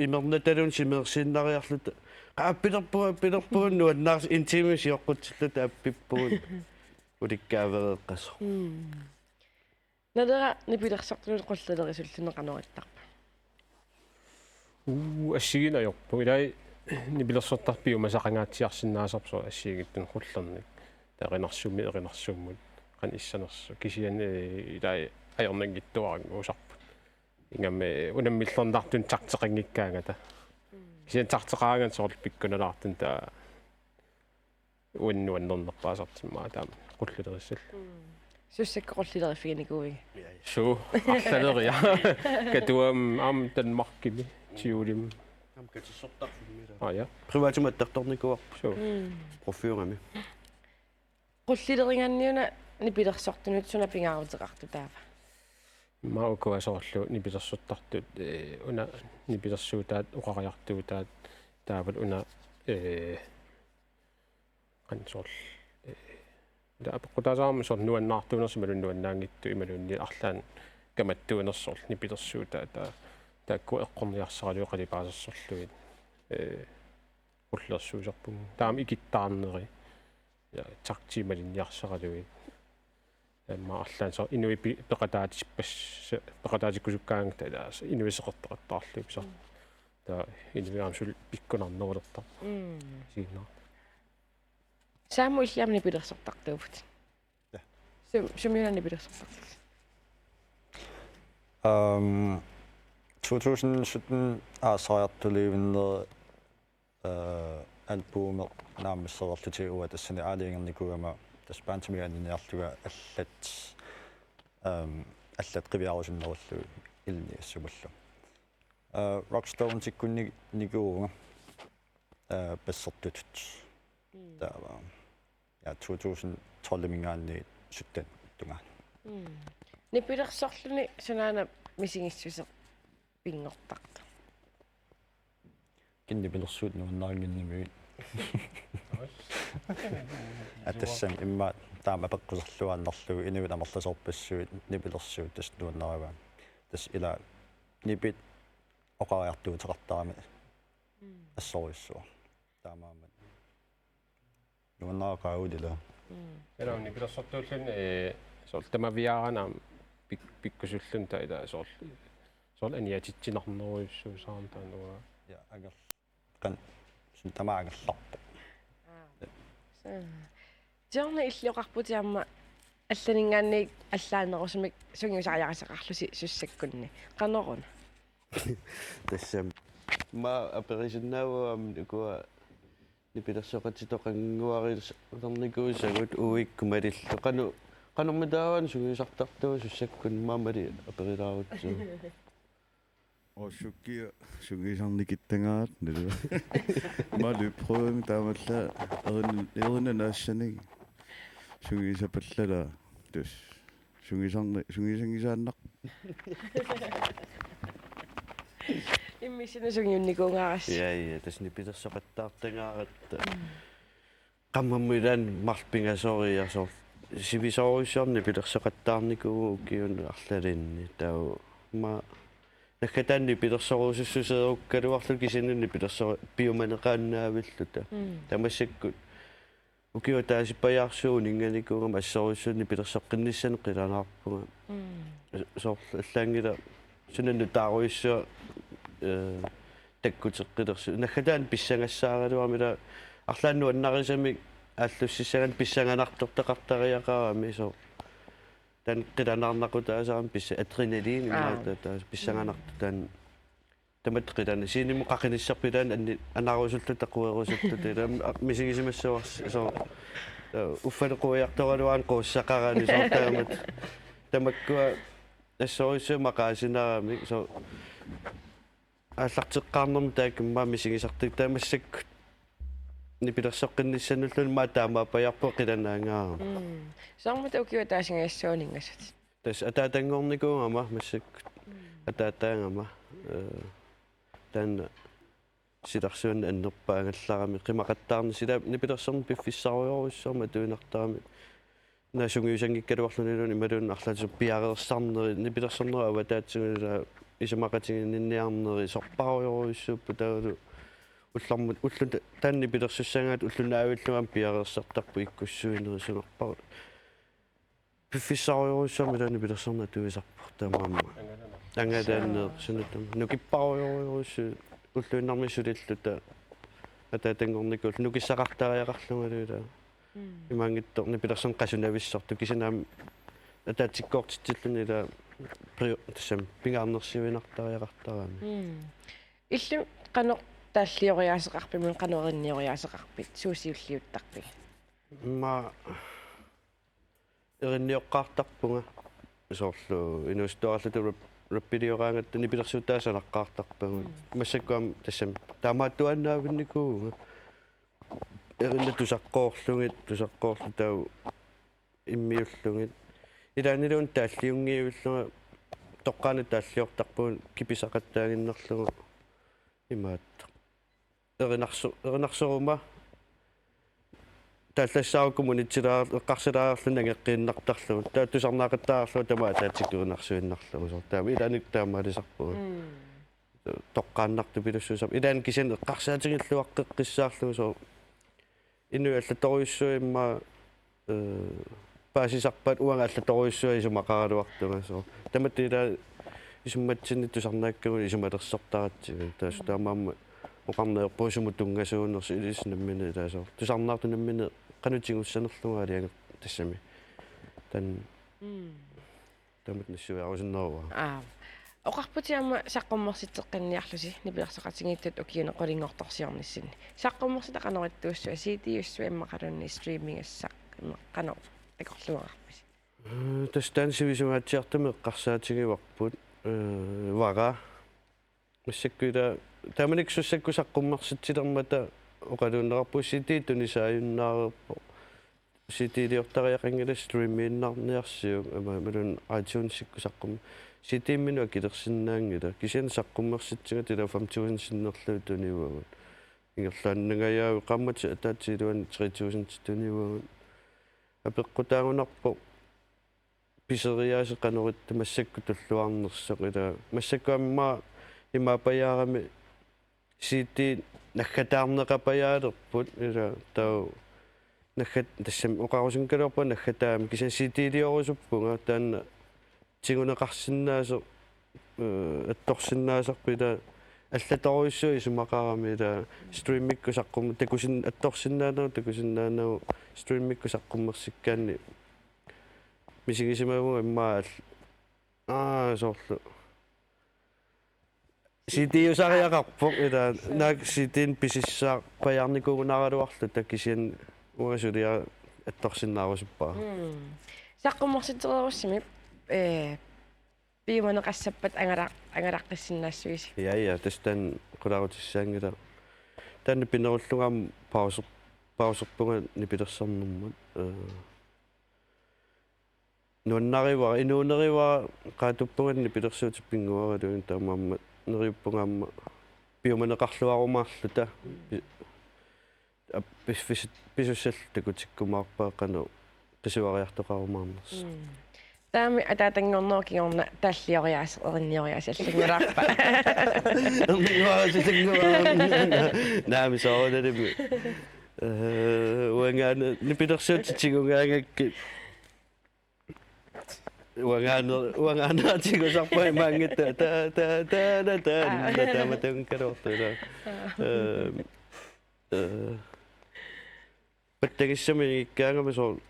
Imernataluunniit simeersiinnariarluta. Qaa, appilerpugut, appilerpugut nuannaarsi en time sioqqutsilluta appippugut. Ulikkaavereeqqasoq. Mm. Naleraq nipilersortunut qullilerisullugu qanoq ittarpa? Uu, assigiinneq ajorpoq. Ilai nipilersortartut piumasaqangaatsiarsinnaasarput soorlu assigiinngitsunik qullernik. Taava erinarsuummi erinarsuummut qanoq issanersoq. Kisianni, eh, ilai ajornanngitsuarannguusarput. Ingammik unammillernartun takteqanngikkaangata. Kisianni takteqaraangata soorlu pikkunalaartun taava uannut nuannernerpaasartimmata taama qullilerissallunga. Mm. Sussakkut qullileriffiginikuuiga? Suu, arlaleriarlugu. Katuami aamma Danmarkimi, Tivolimi. Aamma katersortarfimmi ilaa. Aa, ja. Privatimut attartornikuuarput. Suu. Mm. Profiugami. Qullilerigaanniuna nipilersortunut suna pingaaruteqartoq taava? Immaqa ukua soorlu nipilersortartut, eh, una nipilersuutaat oqariartuutaat taavalu una, eh, qanoq soorlu, eh, taava apeqqutaasarami soorlu nuannaartuunersoq imaluunniit nuannaanngitsoq imaluunniit arlaannik kamattuunersoq soorlu nipilersuutaat taava taakku eqqorniarsaraluit qalipaasersorlugit, eh, qullilersuisarpugut. Taava ikittaarneri. Ja, takti malinniarsaralugit. Aamma arlaannik soorlu inuit pi-, peqataatippas-, peqataatikkusukkaangatta ilaa inuit seqertaqattaarlugit soorlu. Mm. Taava inuit aamma suli pikkunarnerulertarput. Mm. Siinaa. Saamut illit aamma nipilersortartuupput. Ja. Sum-, sumiuna nipilersortartutit? Øhm, to tusind sytten aasariartulivinneq, øh, albumeq naammassereerlutik uanga tassani aalajangernikuugama tassa bandimik aniniarlunga allat, øhm, allat qiviarusunnerullugit ilinniassumullu. Øh, Rockstonesikkut ni-, nikuuvunga, øh, bassertutut. Mm. Taava, ja, to tusind tolv-iminngaanniit sytten tungaanut. Mm. Nipilersorluni sunaana misigissuseq pinngortartoq? Kisianni nipilersuut nuannarinnginnamigit. Aa, tassami immaqa taama apeqquserluaannarlugu inuit amerlasoorpassuit nipilersuut tassa nuannarivaa. Tassa ilaa nipit oqariartuuteqartaramik Mm. assorujussuaq. Taamaammat nuannaraqaagulila. Mm. Ilaa nipilersortuulluni, eh, soorlu tamaviaarani aamma pik-, pikkusulluni taava ilaa soorlu, soorlu aniatitsinarnerujussuusarami taanna uanga. Ja, anger-, qan-, sun tamaat angerlarpoq. Aa. Suu. Johnny illit oqarputit aamma allaninngaanniit allaanerusumik sungiusariarisaqarlusi sussakkunni. Qanoruna? Tassami. Aamma aperisinnaavunga aamma ukua nipilersoqatitoqannguarilernikuusagut uikkut malillugu. Qanoq, qanormitaava sungiusartartugut sussakkunni, aamma mali aperilaarutsigit. Og sukkia sungiusarnikittagaat, nalua. Aamma lydprøvemi taamaallaat erin-, erinanaassani sungiusapallalaaq. Tassa sungiusarni-, sungiusanngisaannaq. Immissinnut sungiunnikuugaarassi. Ja, ja, tassa nipilersoqattaartagaaratta. Mm. Qammammilaan marluk pingasoriarsoq. Sivisoorujussuarnik nipilersoqattaarnikuuvugut ukiuni arlalinni. Taava aamma naggataani nipilersorusussuseerukkaluarluta kisianni nipilersori-, piumaneqaannaavilluta. Mm. Taava massakkut ukioq ataasipajaarsuup uninnganikuugama assorujussuaq nipilersoqqinnissannik qilanaarpunga. Mm. Soorlu allaanngilaq suna nutaarujussuaq, eh, takkuteqqilersoq. Naggataani pissangassaaraluarami ilaa arlaannik nuannarisamik aallussissagaanni pissanganartortaqartariaqarami soorlu. Taanna qilanaarnaqutaasarami pissa-, adrenalin Aa. imaattoq taanna pissanganartoq taanna. Tamatta qilanaarsinnaammat qaqinissarput ilaanni anni anarusulluta taquerusulluta ilaanni, a, misigisimassavarsi soorlu. Uffalu quiartoraluarluni quussaqarani soorlu taamatut. Tamakkua assorsuaq maqaasinnaaramik soorlu aallarteqqaarnermut taakku immaqa misigisartut taava massakkut nipilersoqqinnissanulluunniit immaqa taamaappajaarpoq qilanaangaarami. Mm. Soormita ukiup ataasingajassaaningassat? Tassa ataatanngornikuugama massakkut. Mm. Ataataagama, eh, taanna silarsuanni annerpaangallarami qimaqattaarneq sila nipilersorneq piffissarujorujussuarmik atuinartarami. Naak sungiusanngikkaluarluniluunniit imaluunniit arlaatigut piareersarneri nipilersornerup avataatigut ila isumaqatiginninniarneri sorparujorujussuupput taavalu ullormut ulluni ta-, taanna nipilersussagaangatta ulloq naavillunga aamma piareersartarpoq ikkussuinerit sunarpaat. Piffissarujorujussuarmik ilaanni nipilersorneq atuisarpoq taamaammat. Angalaneq. Angalaneq. Suu. Sunaluunniit. Nukipparujorujussuit ulluinnarni sulilluta ataatanngornikuulluta nukissaqartariaqarlungalu ilaa. Mm. Imaanngitsoq nipilersorneq qasunavissortoq kisianni aamma ataatsikkoortitsilluni ilaa priu-, tassami pingaarnersiuinnartariaqartarami. Mm. Illit qanoq taallioriaaseqarpit, qanoq erinnioriaaseqarpit, suut siulliuttarpigit? Immaqa erinniortarpunga soorlu inuusuttuaralluta rap-, rappilioraangatta nipilersuutaa sanaqqaartarpagut. Mm. Massakkut aamma tassami taamaattuaannaavinnikuuvunga. Erinat tusaqqoorlugit, tusaqqoorluta taava immiullugit. Ilaanniluunniit taalliunngivillunga toqqaannaq taalliortarpunga kipisaqattaaginnarlugu imaattoq. Erinarso-, erinarsoruma taallassaarukku munitsilaar-, eqqarsilaarlugu nangeqqiinnartarlugu. Taava tusarnaaqattaarlugu tamaat ataatsikkut erinarsuinnarlugu. Soorlu taama ilaanni taamaalisarpunga. Mm. Toqqaannartupilussuusarpoq. Ilaanni kisianni eqqarsaatigilluaqqeqqissaarlugu soorlu. Inuit allatorujussuit immaqa, eh, paasisarpaat uanga allatorujussuaq isumaqaraluartunga soorlu. Tamatta ilaa isummatsinni tusarnaakkagut isumalersortaratsigu. Tassa taamaammat oqarneq ajorpugut sumut tunngasuunersoq ilissi nammineq ilaa soorlu. Tusarnaartut nammineq qanoq tigussanerlugu aalajangerpoq tassami. Taanna. Mm. Taamatut nassuiarusunneruara. Aa. Oqarputit aamma saqqummersitseqqinniarlusi nipilersoqatigiittut ukiuni qulinngortorsiornissinni. Saqqummersitaq qanoq ittuussua, C D-ussuaq immaqaluunniit streamingassaq, immaqa qanoq takorluugarpisi? Eh, tassa taanna sivisungaatsiartumik eqqarsaatigivarput, eh, vara. Massakkut ilaa, taamanikkut suut sakkut saqqummersitsilermata oqaluunneqarpugut C D tunisaajunnaarpoq. C D-liortariaqanngilaq streamiinnarniarsiuk, aamma imaluunniit iTunes-ikkut saqqum-, C D-mminut akilersinnaanngilaq. Kisianni saqqummersitsigit ilaa fem tusind sinnerlugit tuniuagut. Ingerlaannangajaavi qaammatit ataatsip iluani tre tusind tuniuagut. Apeqqutaagunarpoq piseriaaseq qanoq ittoq massakkut tulluarnersoq ilaa. Massakkut aamma imaappajaarami C D naggataarneqapajaalerput ilaa taava naggat-, tassami oqarusunngikkaluarpunga naggataamik kisianni C D-liorusuppunga taanna tiguneqarsinnaasoq, eh, attorsinnaasarpoq ilaa allatorujussuaq isumaqarami ilaa streamikkut saqqum-, takusin-, attorsinnaanagu takusinnaanagu streamikkut saqqummersikkaanni misigisimavunga immaqa all-, aa, soorlu. C D-usariaqarpoq ilaa naak C D-nik pisissaarpajaarnikuugunaraluarluta kisianni uanga suliaq attorsinnaarusuppara. Mm. Saqqummersitsereerussimi, eh, piumaneqassappat angala-, angalaqqissinnaassuisi? Ja, ja, tassa taanna qularutissaanngilaq. Taanna pinerullunga aamma pauser-, pauserpunga nipilersornermut. Eh, nuannarivara, inuunerivara, qaatuppunga nipilersuutit pinnguaraluit taamaammat neriuppunga aamma piumaneqarluarumaarluta. Pi-, ap-, pis-, pis-, pisussalluta takutikkumaarpara qanoq qisuariartoqarumaarnersoq. Mm. Taama ataatanngornerup kingorna taallioriaaseq, erinnioriaaseq allanngulaarpa? Erinnioriaaseq allanngulaarpa. Naamik soorunalimi. Eh, uangaana nipilersuutit tigugaangakkit. Uangaana, uangaana tigusarpunga imaanngitsoq ta, ta, ta, ta, ta, ta, taama takunngikkalaartoq ilaa. Eh, eh, pattagissamik ikkaangama soorlu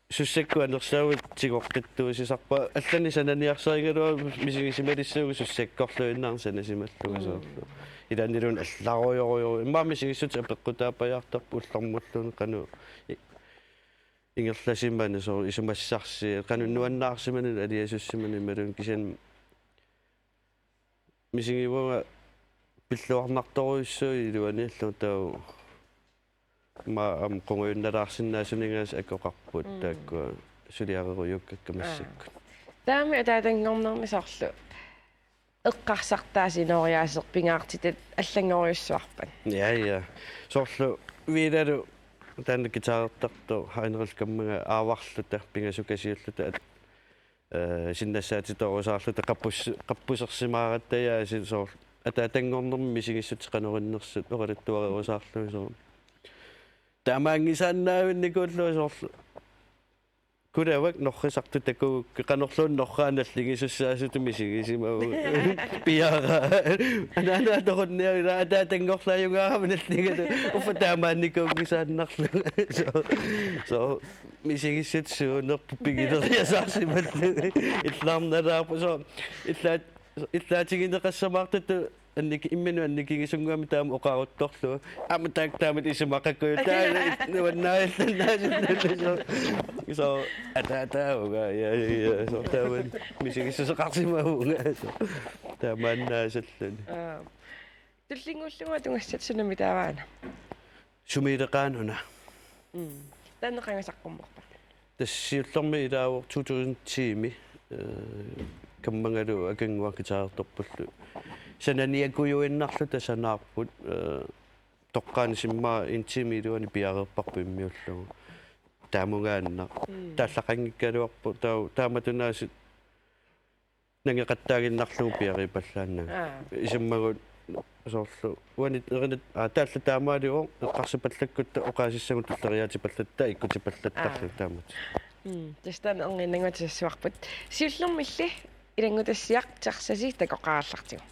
Sussakkut anersaavut tigoqqittuusisarpara, allanik sananiarsarigaluaruma misigisimalissuugut sussakkorluinnarnik sanasimallunga. Mm. Soorlu ilaanniluunniit allarujorujorujussuuvoq. Immaqa misigissutsit apeqqutaapajaartarput ullormulluunniit qanoq i-, ingerlasimani, soorlu isumassarsiat, qanoq nuannaarsimanani aliasussimanani imaluunniit, kisianni misigivunga pilluarnartorujussuit iluaniillunga, taava aamma qungujunnalaarsinnaasunik aasiit akoqarput. Mm. Taakkua suliarerujukkakka massakkut. Aa. Taamami ataatanngornermi soorlu eqqarsartaaseq inooriaaseq pingaartitat allanngorujussuarpat? Ja, ja. Soorlu Villalu, taanna guitarertartoq, Heinrich Kammaga aavarluta, pingasukasiulluta, at-, eh, sinnassaatitoorusaarluta qappus-, qappusersimaaratta, ja, si-, soorlu ataatanngornermi misigissutsit qanoq innersut oqaluttuarerusaarlugit soorlu. Taamaanngisaannaavinnikuullugu soorlu. Kulavak norrisartut takugukkit, qanorluunniit norraa nalligisussaasutut misigisimavugut. Piaraa. Anaanaatoqunniarlugu ataatanngorlaajugaarama nalligalugu. Uffa taamaannikuunngisaannarlugu. So, so, misigissutsit suunerput pigileriasaarsimallugit. Illaarnalaarpoq. So, illaat-, illaatigineqassamaartutut annik-, imminut annikigisunnguamik taama oqaruttorlugu. Aamma taakku taamatut isumaqakkuit. Taava nuannaarallannaasulluni. So, ataataavunga, ja, ja, ja. So, taama misigissuseqarsimavunga. So, taamaannaasulluni. Aa. Tullinnguullugu atugassat sunami taava una? Sumiileqaanuna. Mm. Taanna qanga saqqummerpat? Tassa siullermik ilaavoq to tusind ti-mi, eh, Kammagalu Akannguaq guitarertorpullu. Sananiakujuinnarluta sanaarput, eh, toqqaannaq immaqa en time iluani piareerparput immiullugu. Taamungaannaq. Mm. Taallaqanngikkaluarpoq, taa-, taamatut aasiit nangeqattaaginnarlugu piariipallaannanga. Aa. Isummagut soorlu uani erinat, aa, taallat taamaalivoq, eqqarsipallakkutta oqaasissagut tulleriiaatipallatta ikkutipallattarluta. Aa. Taamatut. Mm, tassa taanna erniinnannguatisassuarput. Siullermilli ilanngutassiaq taxasi takoqqaarallartigu.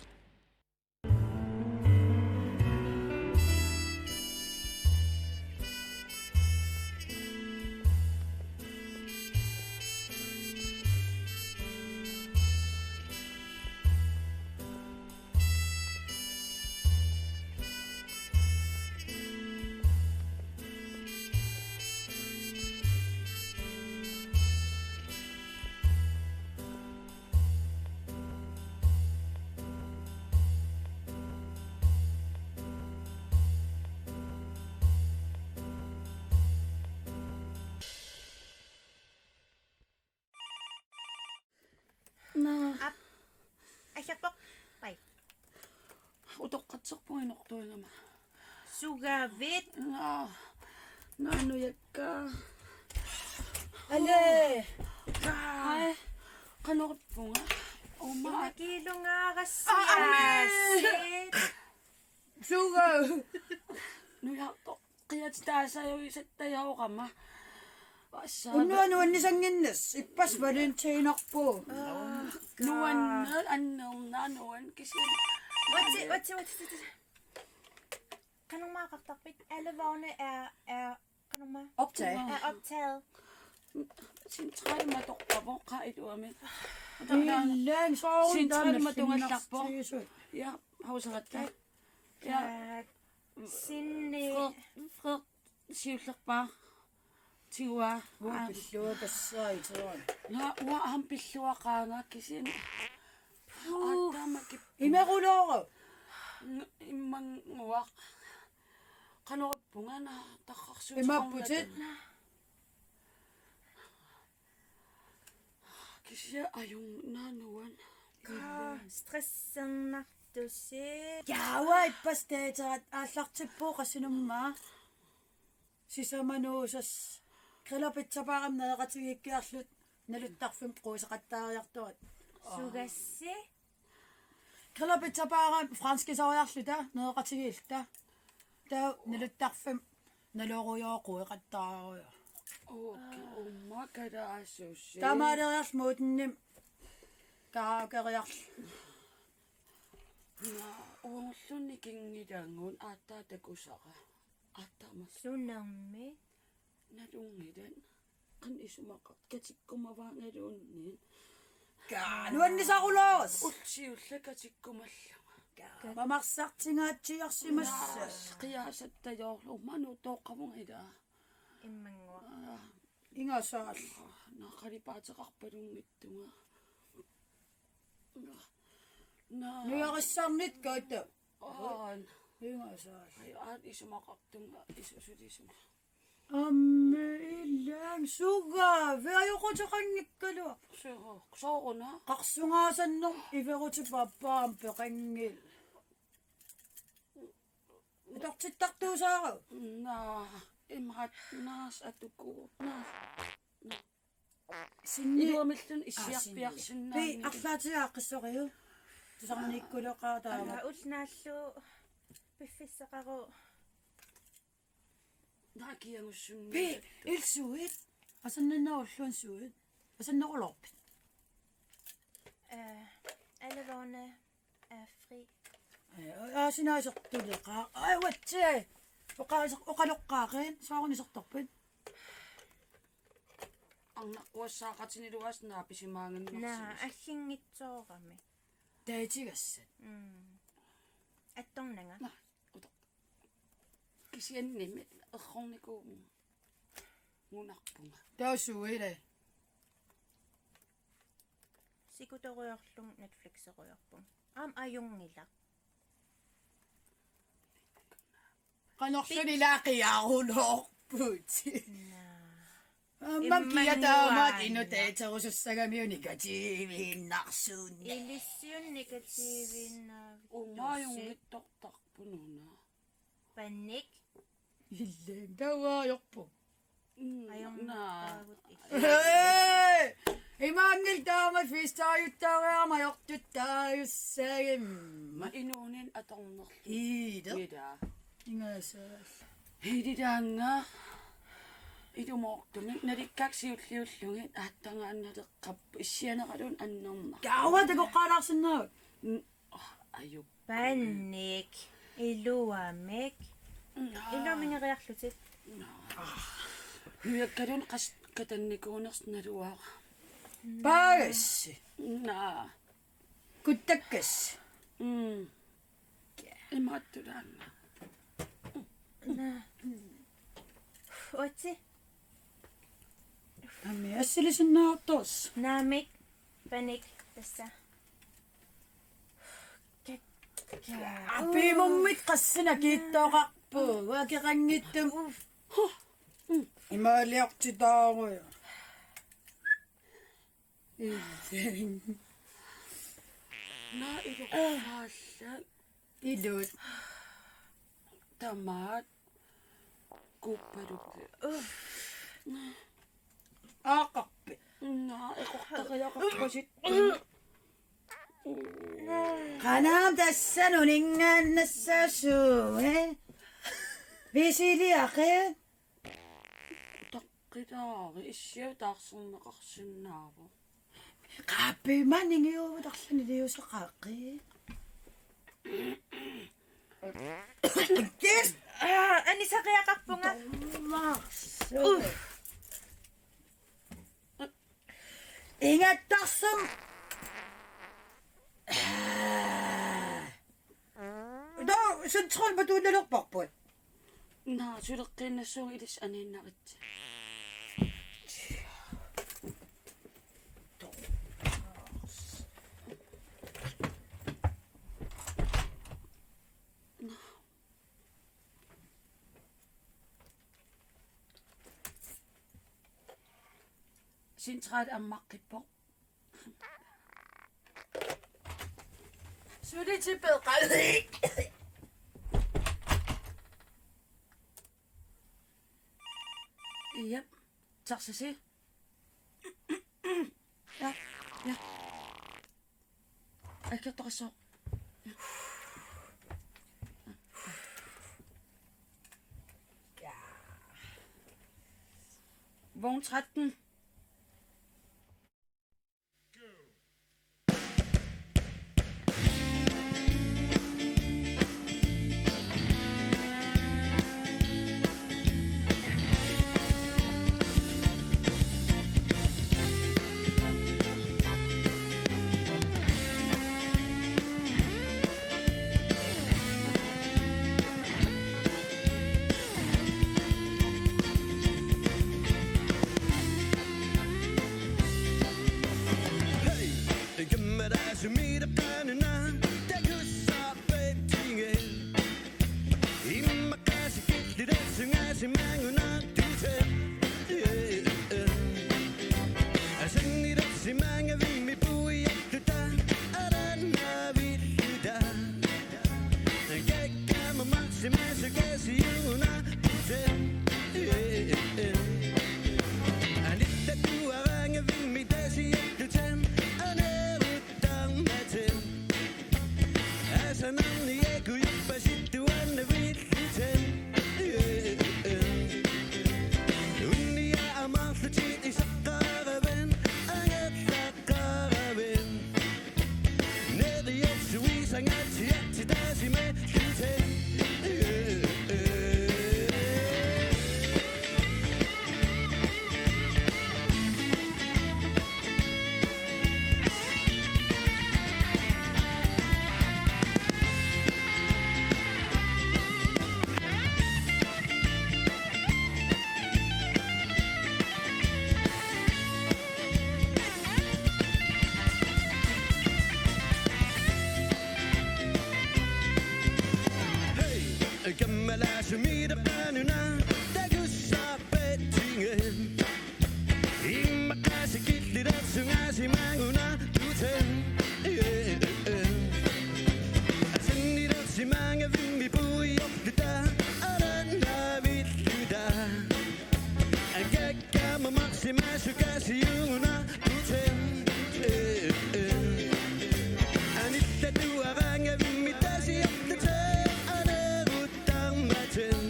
Naa. Aap. Aserpoq. Pai. Utoqqatserpunga inortuigama. Sugavit? Naa. Naa, nujakka. Ale. Kaa. Ai. Qanorippunga? Uma. Imakiilungaarassi. Aa, amen. Aasiit. Suga. Nujartoq. Qiatitaasajuisattajaorama. Vassa. Unnuaq nuannisannginnas, ippassaq valentinerput. Aa, nuanneq annernaq nuan kisianni. Watsi, watsi, watsi, watsi. Qanormaa oqartarpit? Alle vogne er, er, qanormaa? Optaget. Er optaget. Centralmatoqqavoq qaa iluamik. Illaan soorun centralmatoqqavoq. Ja, hauseratta. Ja. Sinni. Fred, Fred siullerpaaq. Tigua. Uu, aa, pilluaqassai, soorlu. Naa, uanga aamma pilluaqaanga kisianni. Uu. Aatsaammat kip-. Imerulooruk. N-, immannguaq. Qanorippunga naa, tarrarsuuteqarnata. Imaapputit? Kisianni ajunngilaq nuan. Kaa, stressernartusi. Jaava ippassaq teaterat aallartippoq qassinunnga. Sisamanuusas. Griller pizzabaarimi nereqatigiikkiarluta naluttarfimmi quuseqattaariartugut. Sugassi? Griller pizzabaarimi franskisoriarluta nereqatigiilluta. Taava naluttarfimmi nalorujooq queqattaarujooq. Okay, umma kalaasusi. Taamaaleriarluta muutinnim karaokeriarluta. Naa, uagulluunniit kingilaangun aatsaat takusara. Aatsaamma. Sunermi? Nalunngilat. Qanoq isumaqartoq katikkumavaanngaluunniit. Kaa, nuannisarulooq. Ullut siulliit katikkumallunga. Kaa, mamarsartingaatsiarsimassaaq. Naa, qijaasatta joorlu manutooqqavunga ilaa. Immannguaq. Aa. Ingasaal. Naa qalipaateqarpalunngitsunga. Naa. Nujarissarnit kaata. Aan. Ingasaal. Ai, aat isumaqartunga isusulisunga. Amme illang sugaa, veajoquteqanngikkaluaq. Suu, sooruna. Qarsungaasannermut iverutippaappaam peqanngil. Atortittartuusaaruk. Naa, imaat naas atuku. Naa. Naa. Sinni. Iluamilluunniit issiarpiarsinnaanngilaq. Pi, arlaatiga aaqqissoqiuk. Tusarniikkuleqaaq taama. Aa, ulloq naallugu piffissaqaru. Naa kiagussunni. Pi, ilsuit. Asanninnerullunsuit. Asanneruloorpit. Eh, elleveone er fri. Eh, aasinaasartuleqaaq. Ai, uatsi. Oqaaseq-, oqaloqqaaqin, soorunami isertorpit? Arnaqquassaaqatiniluaasinnaa pisimaanginnersuusi. Naa, aggiunngitsoorami. Taitigassat. Mm. Attornanga. Naa, utoq. Kisiannimi errornikuugunarpunga. Taava suile. Sikutorujoorlunga Netflixerujoorpunga. Aamma ajunngilaq. Qanorluni ilaa qiaruloorput. Naa. Aamma kia taamaat inuttaaq iterusussagamiuk negativiinnarsuni. Ilissinnut negativiinnaavittusi. Umaajunngitsortarpununa. Panik. Illang taava ajorpoq. Mm, naa. Hej! Imaanngilaq taama fistaajuttarama ajortuttaajussaagimma. Inuunin atornerlu. Iida. Mida. Ingasaal. Hididaannga. Ilumoortumik nalikkaat siulliullugit aattagaannaleqqap issianeraluunniit annerna. Kaava takoqqaalaarsinnaavat. N-, ah, ajup. Panik. Iluamik. Naa. Iluamik ingeriarlutit. Naa. Hujakkaluunniit qas-, katannikuunersoq naluara. Paagassi. Naa. Kuttakkas. Mm. Imaattulaannga. Naa. Uatsi. Aamma assilisinnaartoq. Naamik. Panik. Tassa. Kak-, ka-, apimummit qassinik akiittoqarpoq. Uakeqanngitsum. Imaaliortitaarujuk. Naa iluqqaallat. Iluit. Tamaat. Kuppaluk. Aaqqarpit? Naa eqortariaqarpasippunga. Qanaam tassa nuninngaannassaasoq, eh? Visiliaqi. Qilaari issiavik taarserneqarsinnaavoq. Qaappiimmat ningiuuvutarluni liusaqaaqi. Yes! Aa, anisariaqarpunga. Uff. Ingattarsum. Tassa centralmut tuunnalerparput. Naa, suleqqiinnassuunga ilissi aniinnaritsi. Central ammaqqippoq. Suli tipeqalit. Iap. Taxasi. Ja, ja. Akkertoqassaaq. Vogn tretten. Asumira panuna, takussa pettinge. Imma qasi killi dersunga simanguna tute. Asanni dersimanga vimmi pui tuta, arana villuta. Kakkama maksimasu kasi yunguna tute. Anitta tuaranga vimmi tasi tutem, aneru Tammaten. Asanarniaku ippasittuanna villuten. Unnia amarlutit isaqqaraven, angerlaqqaraven. Neriorsuisangatsiartitaasimaalluten. Hey, kammalaasumira panuna, takussa pettinge. Imma qasi killi dersunga simanguna tuten. Asanni dersimanga vimmi puiorluta, arana villuta. Kakkama maksimasu kasi yunguna tuten. Anitta tuaranga vimmi tasi tuten, aneru Tammaten.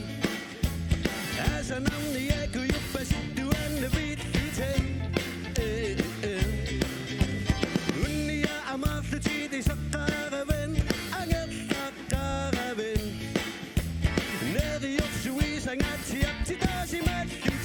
Asanarniaku ippasittuanna villuten. Unnia amarlutit isaqqaraven, angerlaqqaraven. Neriorsuisangatsiartitaasimaalluten.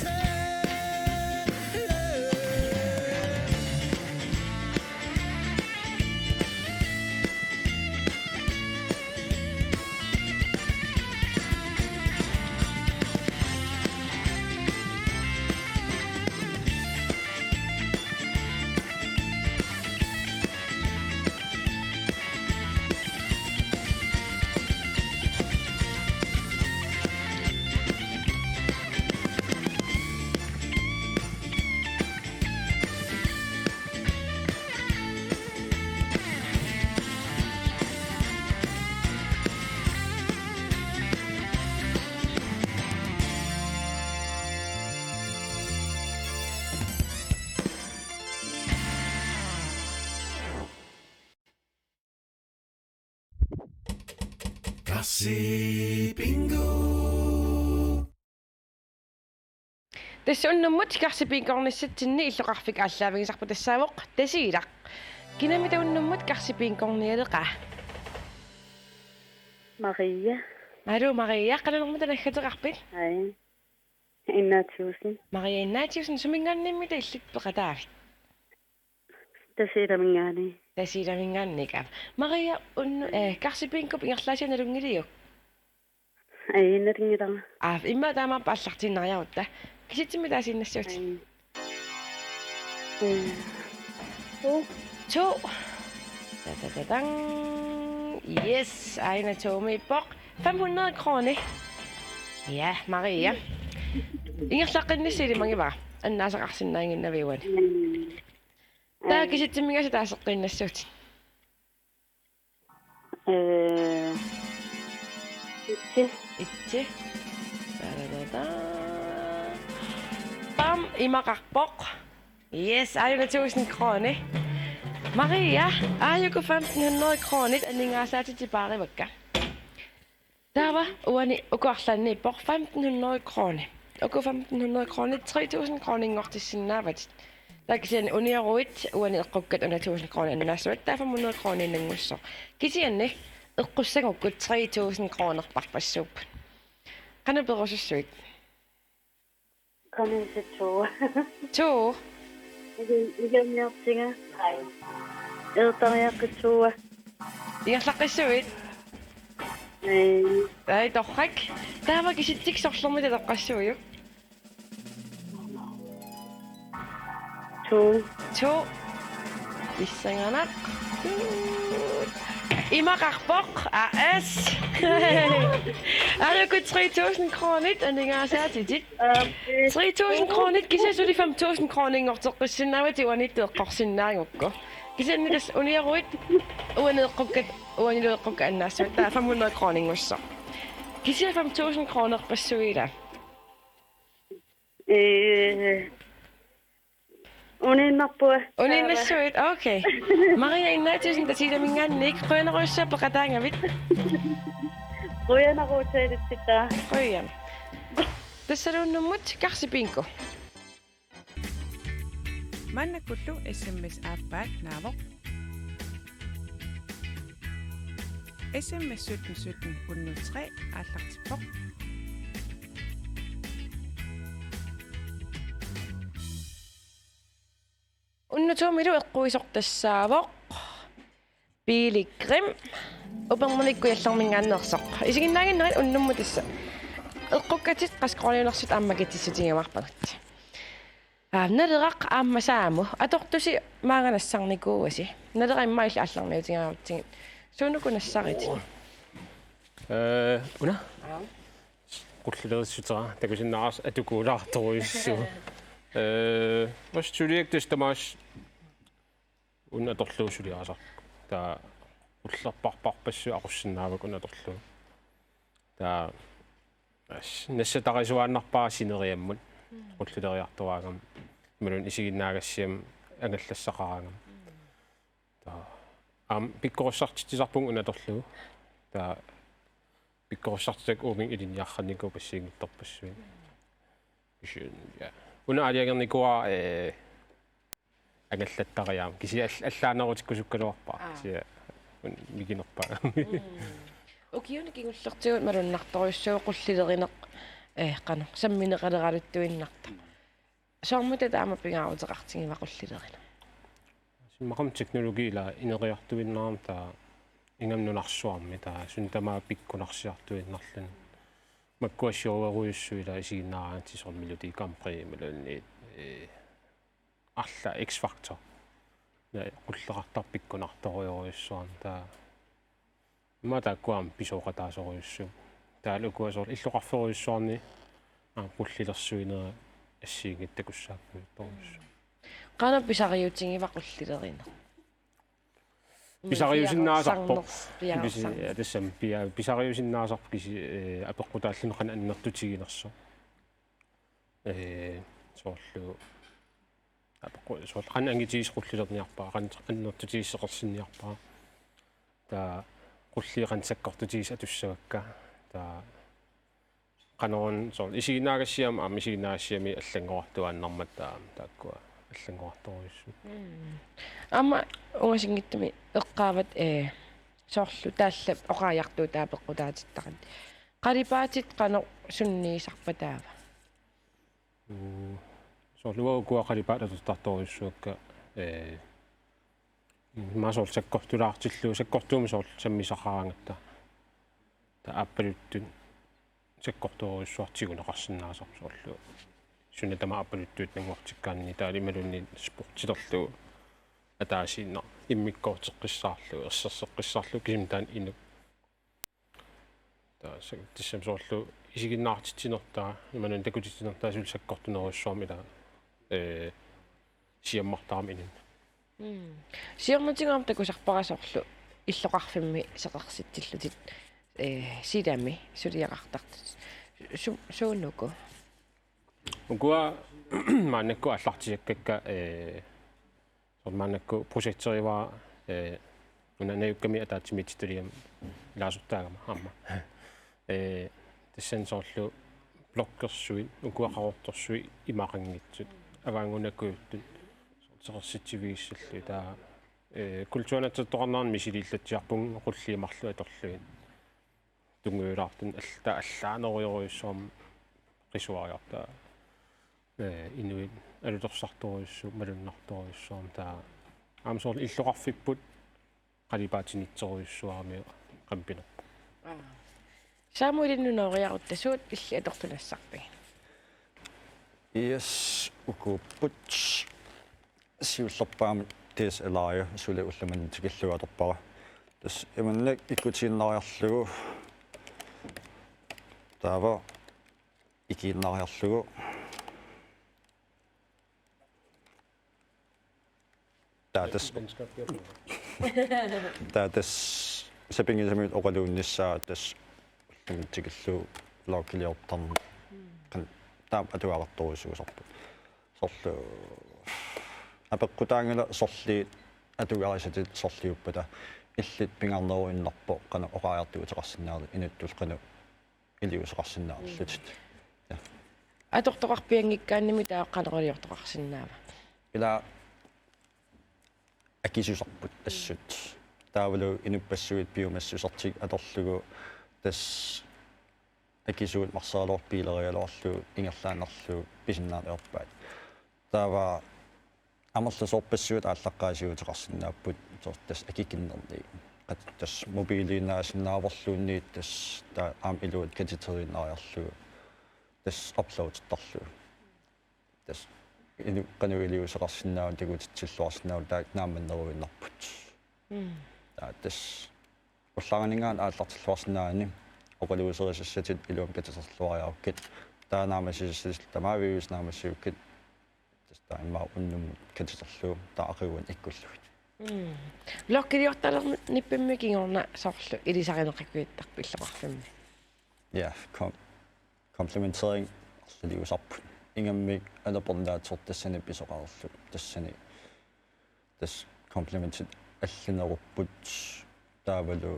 Karsi Bingo. Tassa unnummut Karsi Bingo-rnissatsinni illoqarfik aallaavigisarput tassaavoq Tasiilaq. Kinamita unnummut Karsi Bingo-rnialeqaa? Maria. Aluu Maria, qanoq naggateqarpit? Hej. Ignatiussen. Maria Ignatiussen, suminngaanniimmita illit peqataavit? Tasiilaminngaanniit. Tasiilaminngaanniit, aap. Maria, unnu-, eh, Karsi Bingo ingerlaasiaq nalunngiliuk? Aa, nalunngilara. Aap, immaqa taamaappoq aallartiinnariarutta. Kisitsimmik taasiinnassavit? Aa. Eh, to. To. Da, da, da, dang. Yes, aajuna to-miippoq. Fem hundrede kroner. Ja, Maria. Ingerlaqqinnissi ilimagivara. Annaasaqarsinnaannginnavit uani. Mm. Taava, eh, kisitsiminngaanniit taaseqqinnassavit? Eh, itsi. Itsi. Da, da, da, da. Bam, imaqarpoq. Yes, aajuna tusind kroner. Maria, aajuku femten hundrede kroner aningaasaatitit paarivakka. Taava uani uku arlaanniippoq femten hundrede kroner. Uku femten hundrede kroner tre tusind kroninngortissinnaavatit. Taava kisianni unioruit uani eqqukkat una tusind kroner annaassavatit, taava fem hundrede kroneriinnanngussiuk. Kisianni eqqussagukkut tre tusind kronerparpassuupput. Qanoq perusussuit? Qanoq isi to? To? Ikke, ikke om jeg tænker. Nej. Erdariaqqissuua. Ingerlaqqissuit? Nej. Ai, torrak. Taava kisitsit sorlermik taleqqassuujuk? To. To. Pissanganaq. Imaqarpoq, A S. Aluku tre tusind kronit aningaasaatitit. Tre tusind kronit, kisianni suli fem tusind kroninngorteqqissinnaavatit uaniittut eqqorsinnaagukku. Kisianni tassa unioruit uani eqqukkat, uanilu eqqukkat annaassavat, taava fem hundrede kroninngussaaq. Kisianni fem tusind kronerpassuit ilaa? Ee, uniinnarpunga. Uniinnassuit, okay. Maria Ignatiussen, Tasiilaminngaanniit, qujanarujussuaq peqataagavit. Qujanarujussuaq. Qujan. Tassalu unnummut Karsi Bingo. Maannakkullu S M S aappaat naavoq. S M S sytten sytten hundrede tre aallartippoq. Unnutuumilu eqquisortassaavoq Piiligrim Upernavik Kujallerminngaanneersoq. Isiginnaaginnarit unnummut tassa. Eqqukkatit qassit kroniunersut aamma makitsissutigiumaarpagut. Aa, Naleraq aamma Saamu. Atortusi maanga nassarnikuuasi. Naleraq immaqa illit aallarniutigaarutsigit. Suunuku nassarit? Ee, una? Qullilerissutera, takusinnaavarsi atukuulaartorujussuuvoq. Ee, ost suliak tassa tamaasa una atorlugu suliarisarpara. Taava qullerparparpassuit aqussinnaavakka una atorlugu. Taava as-, nassatarisuaannarpara sineriammut. Qullileriartoraangama. Imaluunniit isiginnaagassiami angallassaqaraangama. Taava aamma pikkorissartitsisarpunga una atorlugu. Taava pikkorissartitsisakka uuminnga ilinniarnikuupput assigiinngitsorpassuit. Kisianni, ja. Una aalajangernikuuara, ee, angallattariaamma. Kisianni all-, allaanerusukkusukkaluarpara. Aa. Kisianni una mikinerpaagami. Mm. Ukiuni kingullertigut malunnartorujussuuvoq qullilerineq, ee, qanoq, sammineqaleraluttuinnartoq. Soormita taama pingaaruteqartigiva qullilerineq? Immaqa aamma teknologi ilaa ineriartuinnarami taava ingammik nunarsuarmi taava suna tamaat pikkunarsiartuinnarluni. Makkua sioorujussuit ilaa isiginnaaraangatsigu soorlu Melodi Grand Prix imaluunniit, ee, arlaat X Factor. Naa, qulleqartartut pikkunartorujorujussuarmata taava. Immaqa taakkua aamma pisooqataasorujussuupput. Taavalu ukua soorlu illoqarferujussuarni aamma qullilersuinera assigiinngitsorpassuit takussaappugut torujussuuvoq. Qanoq pisariutigiva qullilerineq? Pisariusinnaasarpoq. Piareersarnersoq, piareersarnersoq. Pisi-, ja, tassami pia-, pisariusinnaasarpoq kisi-, ee, apeqqutaalluni qanoq annertutiginersoq. Ee, soorlu apeqqu-, soorlu qanoq angitigisoq qullilerniarpara, qanoq annertutigisoq seqersinniarpara. Taava qulliit qanoq sakkortutigisut atussavakka. Taava qanoruna soorlu isiginnaagassiami, aamma isiginnaagassiami allanngorartuaannarmata taava aamma taakkua allanngorartorujussuupput. Mm. Aamma ungasinngitsumi eqqaavat, ee, soorlu taallat oqariartuutaat peqqutaatittarat. Qalipaatit qanoq sunniisarpa taava? Mm, soorlu uanga ukua qalipaatit atortartorujussuakka, ee, immaqa soorlu sakkortulaartillugu, sakkortuumik soorlu sammisaqaraangatta. Taava aappaluttut sakkortoorujussuartut tiguneqarsinnaasarput soorlu. Suna tamaat aappaluttuinnanngortikkaanni taava imaluunniit sportilerlugu ataasiinnaq immikkoorteqqissaarlugu, erserseqqissaarlugu kisimi taanna inuk. Taava sa-, tassami soorlu isiginnaartitsinertaa, imaluunniit takutitsinertaa suli sakkortunerujussuarmik ilaa, ee, siammartarami inunnut. Mm. Siornatigut aamma takusarpara soorlu illoqarfimmi seqersitsillutit, ee, silami suliaqartartut. Su-, suunuku? Ukua maannakkut aallartisakkakka, ee, soorlu maannakkut projekterivara, ee, una najukkami ataatsimiititaliami ilaasortaagama aamma. Ee, tassani soorlu bloggersuit, ukua qaqortorsuit imaqanngitsut, avaanngunakujuttut, soorlu seqersitsivigissallugit taava, ee, kulturinaatsortoqarnerani misiliillatsiarpunga qulliit marluk atorlugit. Tunngavilaartumik all-, taava allaanerujorujussuarmik qisuariartaa. Ee, inuit alutorsartorujussuupput, malunnartorujussuarmik taava. Aamma soorlu illoqarfipput qalipaatinitsorujussuarami qampinerpoq. Aa. Samuel, ilinnut nooriarutta suut illit atortut nassarpigit? Yes, ukuupput. Siullerpaamik D S L R-i suli ullumikkut tikillugu atorpara. Tassa imannak ikkutiinnariarlugu. Taava ikiinnariarlugu. Taava tassa, taava tassa sapinngisamik oqaluunnissaa tassa ullumikkut tikillugu loggiliortarneq. Kan taama atugaqartorujussuusarput. Soorlu apeqqutaanngilaq sorliit atugarisatit sorliuppata illit pingaarneruinnarpoq qanoq oqariartuuteqarsinnaanerit inuttullu qanoq iliuuseqarsinnaallutit. Ja. Atortoqarpianngikkaannimi taava qanoq iliortoqarsinnaava? Ila akisusarput assut. Taavalu inuppassuit piumassusertik atorlugu tassa akisuut marsaraluarlugit piilerigaluarlugit ingerlaannarlugu pisinnaanerpaat. Taava amerlasoorpassuit aallaqqaasiuteqarsinnaapput soorlu tassa akikinnerni. Qat-, tassa mobiiliinnaasinnaavorluunniit tassa taava aamma iluat katiteriinnariarlugu tassa uploadertarlugu. Tassa inu-, qanoq iliuuseqarsinnaanera takutitsilluarsinnaanera taakku naammanneruinnarput. Mm. Taava tassa ullaarinngaanniit aallartilluarsinnaanani oqaluuserisassat iluamik katiterluariarukkit. Taava naammassisassatit tamaviisa naammassigukkit. Tassa taava immaqa unnummut katiterlugu taava aqaguani ikkullugit. Mm. Loggiliortalernippimmi kingorna soorlu ilisarineqakuittarpit illoqarfimmi? Ja, kom-, komplimentering arlaliusarput. Ingammik annapernaatsor tassani pisoqarlugu. Tassani tassa komplimentit allinerupput taavalu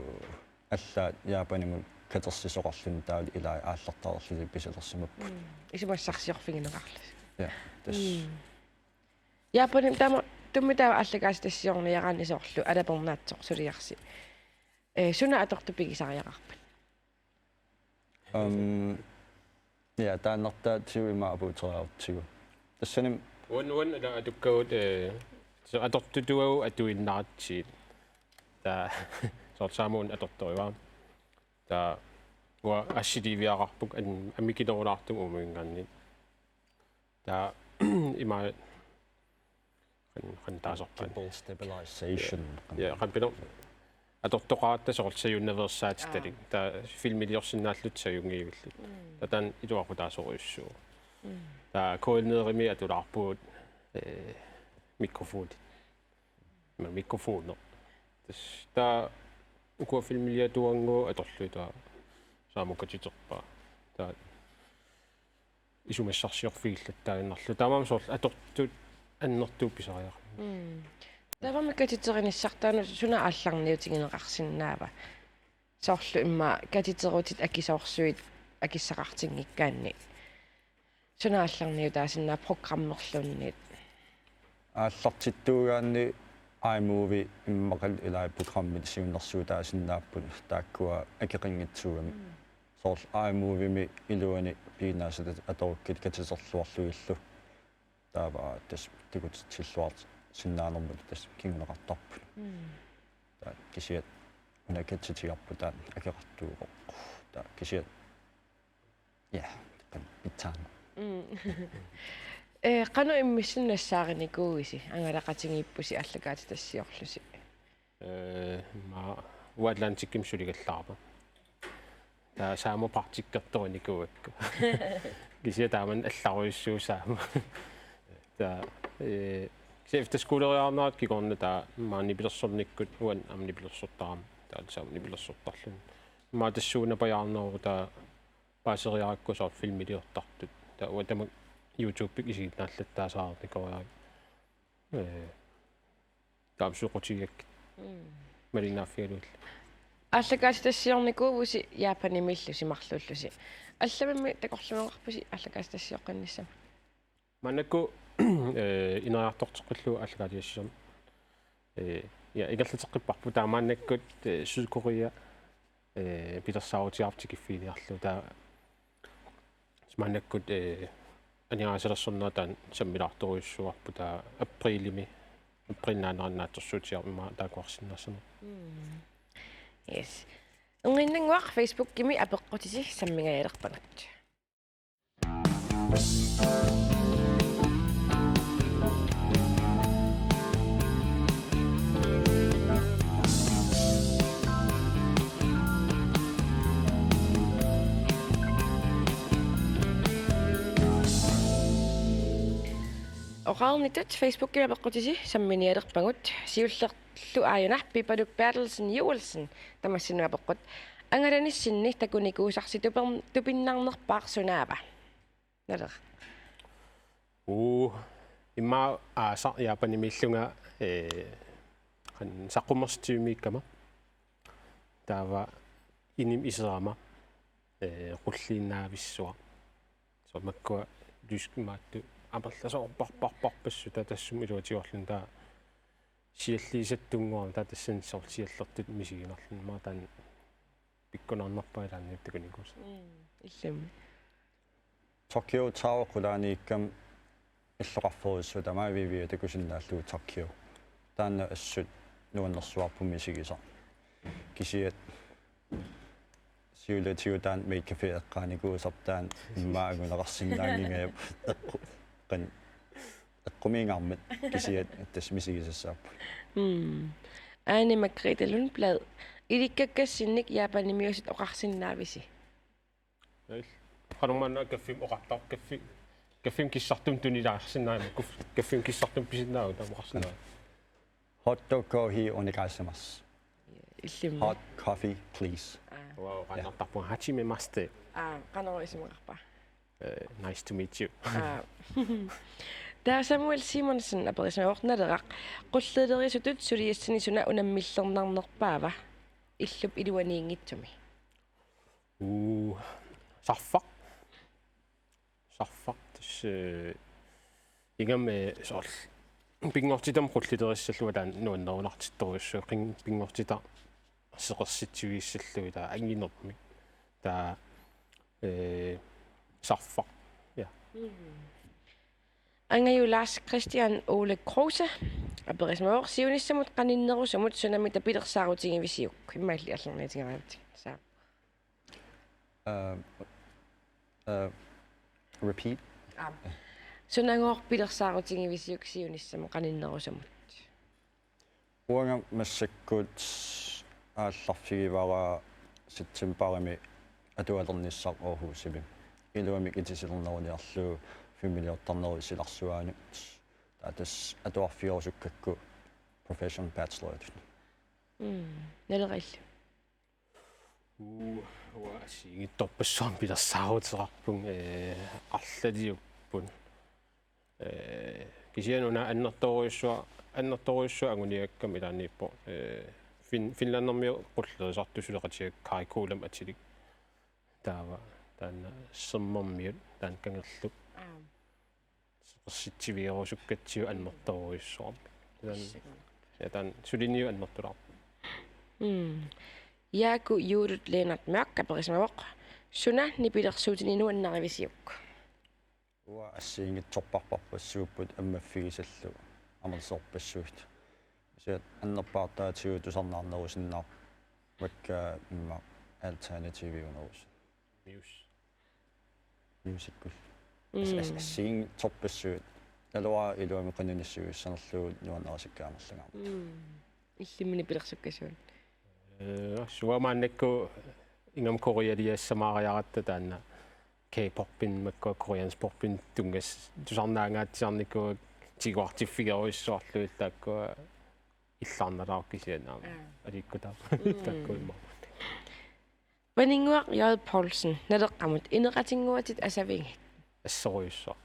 allaat Japanimut katersisoqarluni taavalu ilai aallartarlutik pisilersimapput. Mm. Isumassarsiorfigineqarlusi. Ja, tassa. Mm. Japanimi taama tummi taava aallakaatitassiorniaraanni soorlu annapernaatsor suliarsi. Eh, suna atortut pigisariaqarpat? Am, ja, taannartaatigut ima apuuteriarutsigu. Tassani uan, uan ila atukkagut, eh, so atortutut atuinnaratsigit. Taava soorlu Saamut atortorivara. Taava uanga assiliiviaqarpugut an-, amikinerulaartumik uumuinngaanniit. Taava ima qan-, qanoq taasarpaat. Gimbal stabilization. Ja, qanoq pineq. Atortoqaratta soorlu sajunnaaveersaatitalik. Aa. Taava filmiliorsinnaalluta sajunngivilluta. Mm. Taava taanna iluaqutaasorujussuuvoq. Mm. Taava KNR-imi atulaarpugut, eh, mikrofoni. Ima mikrofoni. Tassa taava ukua filmiliatuannguaq atorlugu taava Saamut katiterpaa. Taava isumassarsiorfigillattaaginnarlugu. Taamaammat soorlu atortut annertuut pisariaqarput. Mm. Taavami katiterinissartaa suna aallarniutigineqarsinnaava? Soorlu immaqa katiterutit akisoorsuit akissaqartinngikkaanni. Suna aallarniutaasinnaava programmerluunniit? Aallartittuugaanni iMovie immaqalu ilai programmit siunnersuutaasinnaapput taakkua akeqanngitsuugamik. Mm. Soorlu iMoviemi iluani piginnaasat atorukkit katiterluarlugillu. Taava tassa takutitsilluarsinnaanermut tassa kinguneqartarput. Mm. Taava kisianni una katitigarput taanna akeqartuuvoq. Taava kisianni ja, taanna pitsaanngilaq. Mm. Eh, qanoq immissinnassaarinikuuisi angalaqatigiippusi aallakaatitassiorlusi? Eh, ma uanga Atlanticimi suligallarama. Taava Saamut praktikkertorinikuugakku. Kisianni taamani allarujussuuvoq Saamut. Taava, eh, kisianni efterskoleriarnerata kingorna taava maani nipilersornikkut uani aamma nipilersortarama. Taava Saamut nipilersortarluni. Maani tassuuna pajaarneruvoq taava paaseriarakku soorlu filmiliortartut. Taava uanga tamakku YouTube-ikkut isiginnaallattaasarnikuuara. Eh, taama soqutigakkit. Mm. Malinnaaffigalugu. Aallakaatitassiornikuuvusi Japanimiillusi marluullusi. Allamimmi takorluugarpusi aallakaatitassiooqqinnissamut? Maannakkut, eh, ineriartorteqqillugu aallakaatitassiorneq. Eh, ja, ingerlateqqipparput taava maannakkut, eh, Sydkorea, eh, pilersaarutigaarput tikiffiiniarlugu taava maannakkut, eh, aningaasaliinersornerata taanna sammilaartorujussuuarput taava aprilimi, aprilip naanerani naatsorsuutigaarput immaqa taakkuarsinnaassanerput. Mm. Yes. Erniinnannguaq Facebookimi apeqqutisi sammingajalerpanut. Qaarnitut Facebookimi apeqqutisi samminialerpagut. Siullerlu aajuna Pipaluk Berthelsen Joelsen tamassinnut apeqqut: Angalanissinni takunikuusarsi tuper-, tupinnarnerpaaq sunaava? Naleraq. Uu, immaqa aasaq Japanimiillunga, ee, qan-, saqqummersitsivimmiikkama. Taava inimi iserama, ee, qulliinnaavissuaq. Soorlu makkua lyskimaattut amerlasoorparparparpassuit, taava tassami iluatigoorluni taava sialliisattunngorami, taava tassani soorlu siallertut misiginarluni, immaqa taanna pikkunarnerpaaq ilaanni takunikuusarsi. Mm, illimmi. Tokyo Tower qulaaniikkama illoqarfeerujussuuvoq, taava Vivian takusinnaallugu Tokyo. Taanna assut nuannersuarput misigisaq. Kisianni siullertigut taanna Maid Café eqqaanikuusarput, taanna immaqa anguneqarsinnaanngingajapput, eqqu-, qan-, eqqumiinngaarmat kisianni tassa misigisassaapput. Mm. Ane Margrethe Lundblad: Ilikkakkassinnik Japanimiusut oqarsinnaavisi? Qanormaanna kaffimik oqartar-, kaffi-, kaffimik kissartumik tunilaarsinnaammat, kuf-, kaffimik kissartumik pisinnaavat, taama oqarsinnaavit? Hot dog coffee onegaishimasu. Illimmi. Hot coffee, please. Aa. Wow, qannartarpunga hajimemashite. Aa, qanoq isumaqarpa? Eh, nice to meet you. Aa. Taava Samuel Simonsen aperisimavoq: Naleraq, qullerisutut suliassani suna unammillernarnerpaava illup iluaniinngitsumi? Uu, sarfaq. Sarfaq tassa, eh, ingammik, eh, soorlu pinngortitami qullerissallugu taanna nuannerunartittorujussuuvoq, qin-, pinngortitaq seqersitsivigissallugu taava anginermik. Taava, eh, sarfaq. Ja. Mm. Angaju Lars Christian Ole Kruse aperisimavoq: Siunissamut qaninnerusumut sunamita pilersaarutigivisiuk? Immaqa illit aallarniutigaarpit. Saa. Uh, uh, repeat? Aap. Sunagooq pilersaarutigivisiuk siunissamut qaninnerusumut? Uanga massakkut aallarfigivara septembarimi atualernissaq Aarhusimi. Iluamik itisilerneruniarlugu filmiliortarnerup silarsuanut. Taava tassa atuarfigerusukkakku professional bacheloritut. Mm, naleraq illit? Uu, uanga assigiinngitsorpassuarnik pilersaaruteqarpunga, eh, arlaliupput. Eh, kisianni una annertoorujussuaq, annertoorujussuaq anguniakkama ilaanniippoq, eh, Fin-, Finlandermiut qullerisartut suleqatigaakka Karikuulamik atilik. Taava taanna sermermiut, taanna kangerlup. Aap. Seqersitsivigerusukkatsigu annertoorujussuarmik. Taanna, ja, taanna suliniut annertulaarpoq. Mm. Jaaku Juulut Lennert Mørch aperisimavoq: Suna nipilersuutini nuannarivisiuk? Uanga assigiinngitsorparparpassuupput ammaffigisallu amerlasoorpassuit. Kisianni annerpaartaatigut tusarnaarnerusinnaavakka immaqa alternative-unerusoq. Muse. Musical. As-, as-, mm, assigiinngitsorpassuit. Naluara iluamik qanoq inissiffigissanerlugu nuannarisikka amerlangaarmat. Mm. Illimmi nipilersukkasuut? Eh, uanga maannakkut ingammik korealiassamaariaratta taanna K-popimik makkua koreansk popimik tunngas-, tusarnaangaatsiarnikuuakka tiguartiffigerujussuarlugit, taakkua illaarnalaarukku kisianni aamma. Aa. Aliikkutaavoq. Mm. Taakkua immaqa. Paninnguaq J. Poulsen, Naleqqamut: Ineqatinnguatit asavigit? Assorujussuaq.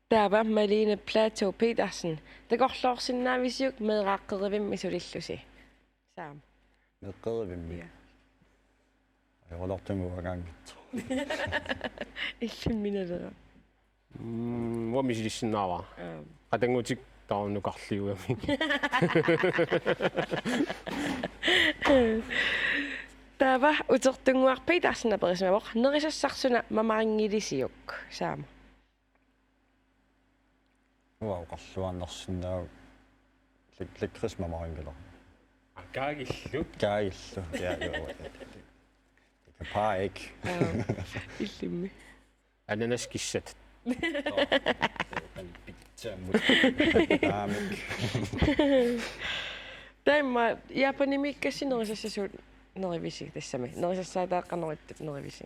Taava Malene Platou Petersen: Takorloorsinnaavisiuk meeraaqqerivimmi sulillusi? Saam. Meeqqerivimmi? Ja. Ajornartorujussuanngitsoq. Illimmi Naleraq? Mm, uanga misilissinnaavara. Aap. Qatanngutikka taava nukarliugamik. Taava Utertunnguaq Petersen aperisimavoq: Nerisassaq suna mamarinngilarisiuk? Saam. Uanga oqarluarsinnaavara lak-, lakrids mamarinngilara. Aa, kaagillu. Kaagillu. Ja, ja, ja. Det kan bare ikke. Aap, illimmi. Ananas kissat. Pitsaamut. Naamik. Taava Japanimiikkassi nerisassasuut nerivisi tassami? Nerisassaataat qanoq ittoq nerivisi?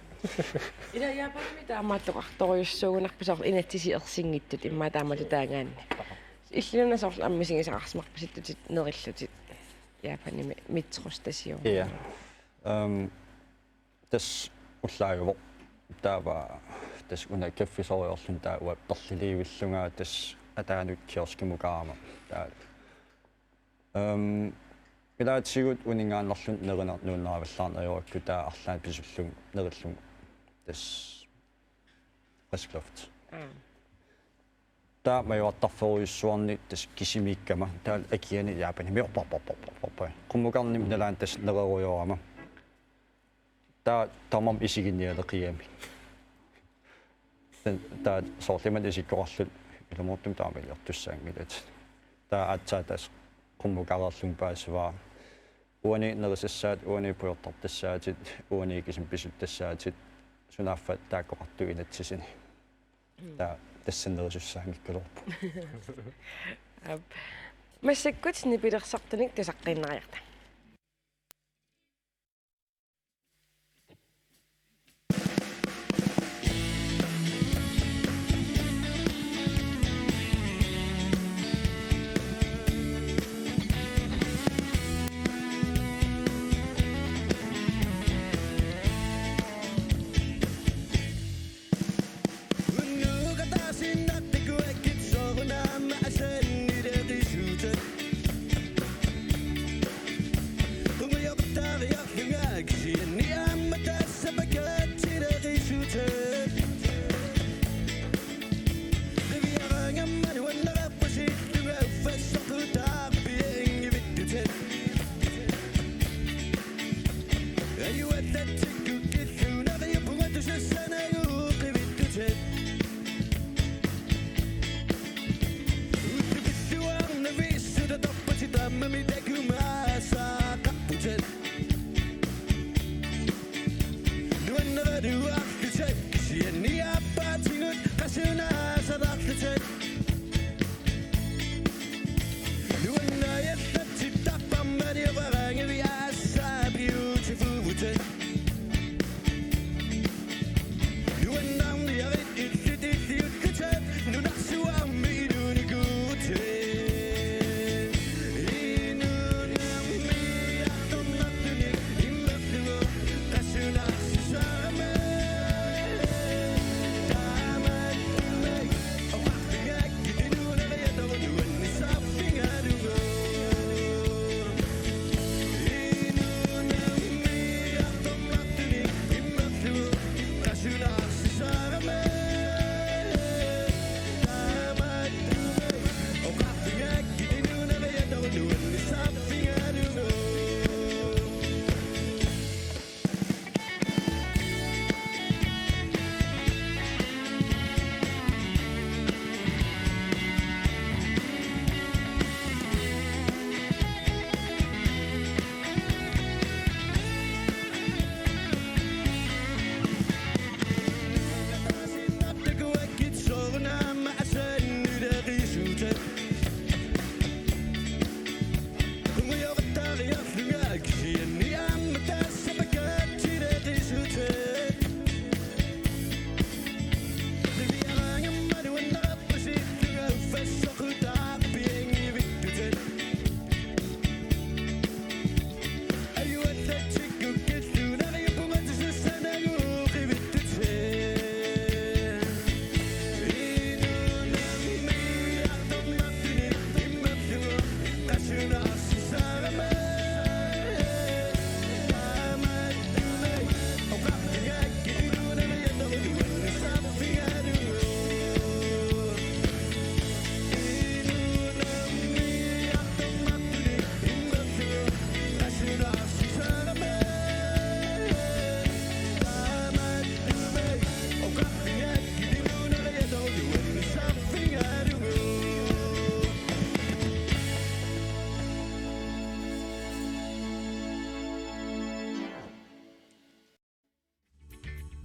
Ila Japanimi taamaattoqartorujussuugunarpoq soorlu inatsisit ersinngitsut immaqa taamatut taagaanni. Illiluna soorlu aamma misigisaqarsimarpasittutit nerillutit Japanimi metrostation. Ja. Øhm, tassa ullaajuvoq taava tassa una kaffisorujoorluni taava perliliivillunga tassa ataanut kioskimukarama. Taava Øhm, ilaatigut uninngaannarluni nerineq nuunneravallaarneq ajorpakka taava arlaannik pisullugu nerillugu tassa frisk luft. Aap. Taava majuartarferujussuarni tassa kisimiikkama taava akiani Japanimi orporporporporpoi. Qummukarnermi nalaani tassa nererujoorama. Taava tamarmik isiginnialeqigamik. Taava soorlu imannak isikkoqarluta ilumoortumik taama iliortussaanngilatit. Taava aatsaat tassa qummukareerlunga paasivara. Uani nerisassaat, uani pujortartassaatit, uani kisimi pisuttassaatit, sunaaffa taakkoqartutit inatsisini. Mm. Taava tassani nerisussaanngikkaluarpoq. Aap. Massakkut nipilersortunik tusaqqiinnariarta.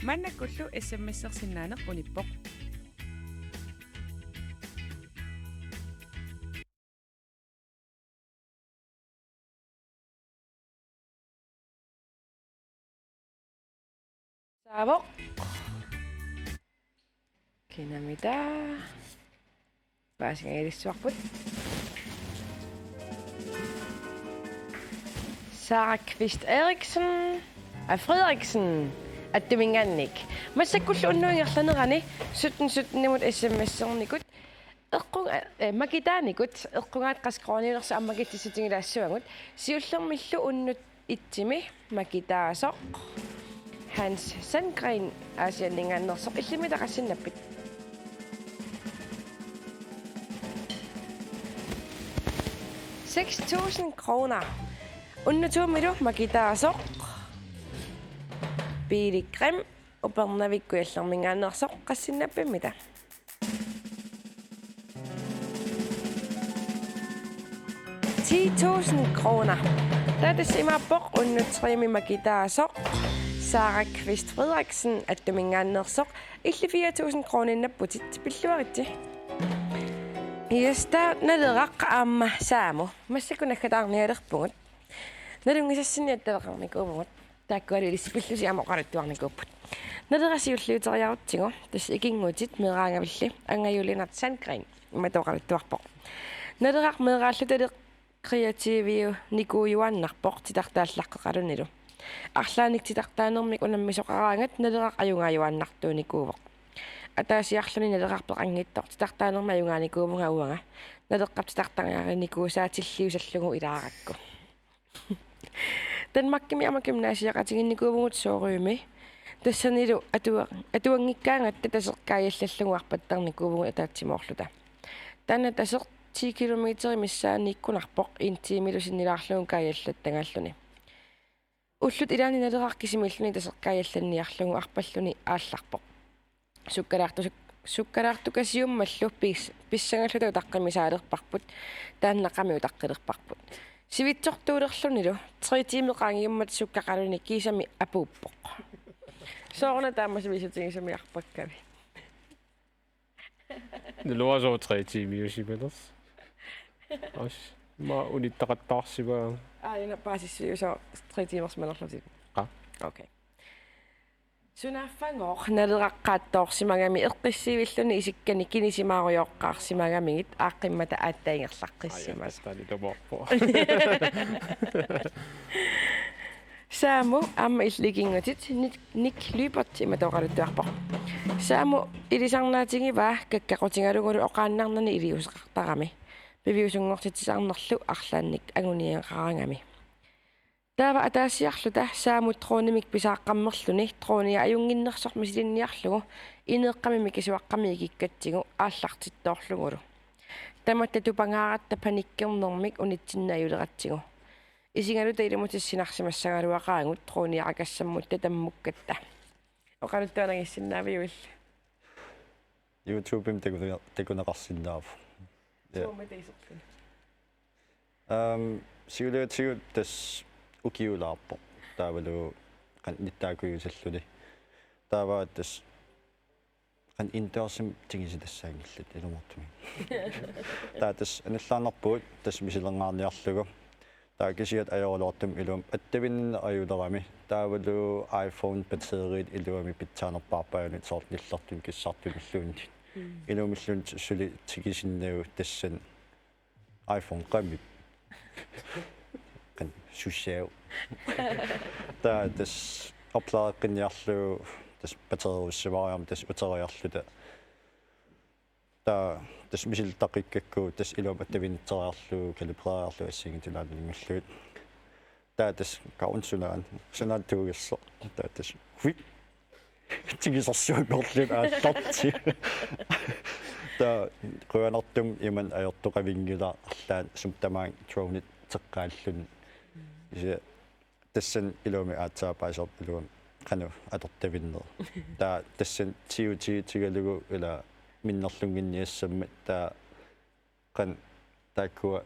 Maannakkullu S M S-ersinnaaneq unippoq. Saavoq. Kinamita. Paasingajarissuarput. Sara Kvist Eriksen. Aa, Frederiksen. Attuminngaanniit. Massakkullu unnuup ingerlanerani sytten sytten-imut S M S-ernikut. Eqqunga-, eh, makitaanikut. Eqqugaat qassit koruuniunersut ammakitsissutigilaassuagut. Siullermillu unnuk et-imi makitaasoq Hans Sandgreen Aasianninngaanneersoq. Illimmi taqassinnappit? Seks tusind kroner. Unnuk to-milu makitaasoq Pele Grimm Upernavik Kujallerminngaanneersoq. Qassinnappimmita? Ti tusind kroner. Taava tassa imaappoq unnuk tre-mi makitaasoq Sara Kvist Frederiksen Attuminngaanneersoq. Illit fire tusind kroniinnapputit, pilluaritsi. Yes, taava Naleraq aamma Saamu. Massakkut naggataarnialerpugut. Nalunngisassinni attaveqarnikuuvugut. Taakkualu ilissi pillusi aamma oqaluttuarnikuupput. Naleraq siulliuteriarutsigu, tassa ikinngutit meeraagavilli, Anga Julie Nath Sandgreen, imatut oqaluttuarpoq: Naleraq meeraallutali kreativiunikuujuaannarpoq titartaallaqqeqalunilu. Arlaannik titartaanermik unammisoqaraangat Naleraq ajugaajuaannartuunikuuvoq. Ataasiarluni Naleraq peqanngitsoq titartaanermik ajugaanikuuvunga uanga. Naleqqap titartagaarinikuusaatilliusallugu ilaarakku. Danmarkimi aamma gymnasiaqatigiinnikuuvugut Sorømi. Tassanilu atua-, atuanngikkaangatta Taseq kaajallallugu arpattarnikuuvugut ataatsimoorluta. Taanna Taseq ti kilometerit missaanni ikkunarpoq, en tiimilu sinnilaarlugu kaajallattagaalluni. Ullut ilaanni Naleraq kisimiilluni Taseq kaajallanniarlugu arpalluni aallarpoq. Sukkalaartu-, sukkalaartukasiummallu pis-, pissangalluta utaqqimisaalerparput, taannaqami utaqqilerparput. Sivitsortuulerlunilu tre tiimit qaangiummata sukkaqaluni kiisami apuuppoq. Sooruna taama sivisutigisumi arpakkavit? Naluara sooq tre tiimiusimanersoq. As, ma unittaqattaarsimagama. Aajuna paasissuusoq tre tiimersimanerlutit. Qa? Okay. Sunaaffagooq Naleraq qaattoorsimagami eqqissiivilluni isikkani kinisimaarujoqqaarsimagamigit aaqqimmata aatsaat ingerlaqqissimasoq. Aaja, tassani tamoorpo. Saamu aamma illit ikinngutit Nick, Nick Lyberth imatut oqaluttuarpoq: Saamu ilisarnaatigivaa kakkaqutigalugulu oqaannarnani iliuuseqartarami. Piviusunngortitsisarnerlu arlaannik anguniagaqaragami. Taava ataasiarluta Saamut dronemik pisaaqqammerluni dronia ajunnginnersoq misilinniarlugu ineeqqami mikisuaqqami ikikkatsigu aallartittoorlugulu. Tamatta tupangaaratta panikkernermik unitsinneq ajuleratsigu. Isigaluta ilumut issinarsimassagaluaqaagut droniarakassammutta tammukkatta. Oqaluttuanagissinnaaviuk illit? YouTube-imi takune-, takuneqarsinnaavoq. Ja. Suummi iserluni? Ehm, siuliatigut tassa ukiulaarpoq. Taavalu qanoq nittaakujuusalluni. Taava tassa qanoq indørsimi tigisitassaanngillat ilumoortumik. Taava tassa annallaannarpugut tassa misilerniarniarlugu. Taava kisiat ajoraluartumik iluamik attavinnit ajulerami. Taavalu iPhone batteriit iluamik pitsaanerpaarpaanut soorlu nillertut kissartunilluunniit. Mm. Ilumilluunniit suli tigisinnagu tassani iPhone qamit. Qanoq sussaav. Taava tassa opladeriqqinniarlugu tassa batteriussimaariarmat tassa uteriarluta. Taava tassa misilittaqqikkakku tassa iluamik attavinnitseriarlugu kalibreriarlugu assigiinngitsut ilaannaanngorlugit. Taava tassa kaun sunaana, sunaana tuugassoq. Taava tassa hui. Tigisorsuanngorluni aallarti. Taava qujanartumik imannak ajortoqavinngilaq arlaannik sumut tamaanga dronet teqqaalluni. Kisianni tassani iluamik aatsaat paaseq iluamik qanoq atortavinneq. Taava tassani tiutiutigalugu ila minnerlunnginniassammat taava qanoq taakkua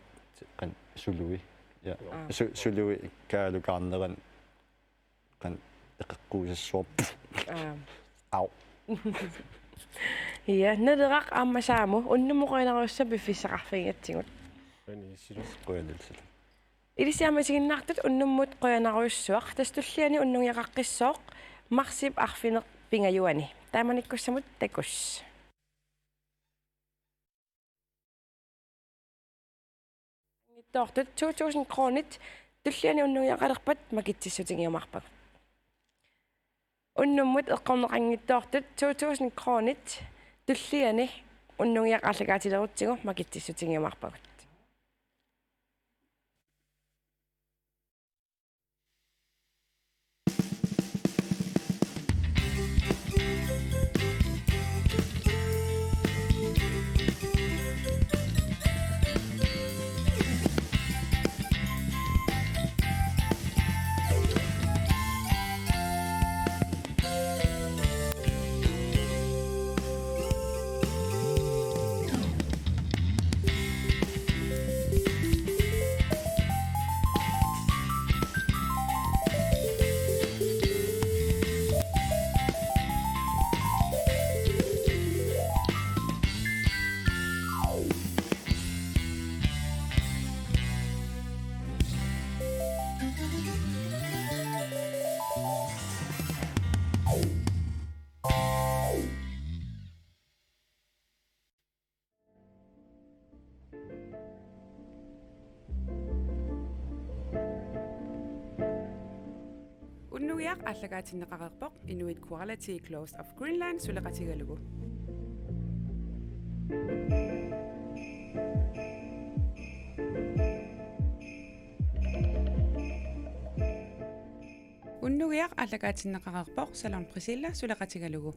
qanoq sului. Ja. Aa. Su-, sului kaalukaarnerani qanoq Eqeqquisassuarput. Aa. Au. Ja, Naleraq aamma Saamu, unnummut qujanarujussuaq piffissaqarfigigatsigut. Ani silos qujanilsila. Ilissi aamma isiginnaartut unnummut qujanarujussuaq, tassa tulliani unnugiaqaqqissooq, marsip arfineq-pingajuani. Taamanikkussamut takuss. Anngitsoortut to tusind kronit tulliani unnugiaqalerpat makitsissutigiumaarpagut. Unnummut eqqorneqanngitsoortut to tusind kronit tulliani unnugiaq aallakaatilerutsigu makitsissutigiumaarpagut. Unnugiaq aallakaatinneqareerpoq Inuit Quality Clothes of Greenland suleqatigalugu. Unnugiaq aallakaatinneqareerpoq Salon Priscilla suleqatigalugu.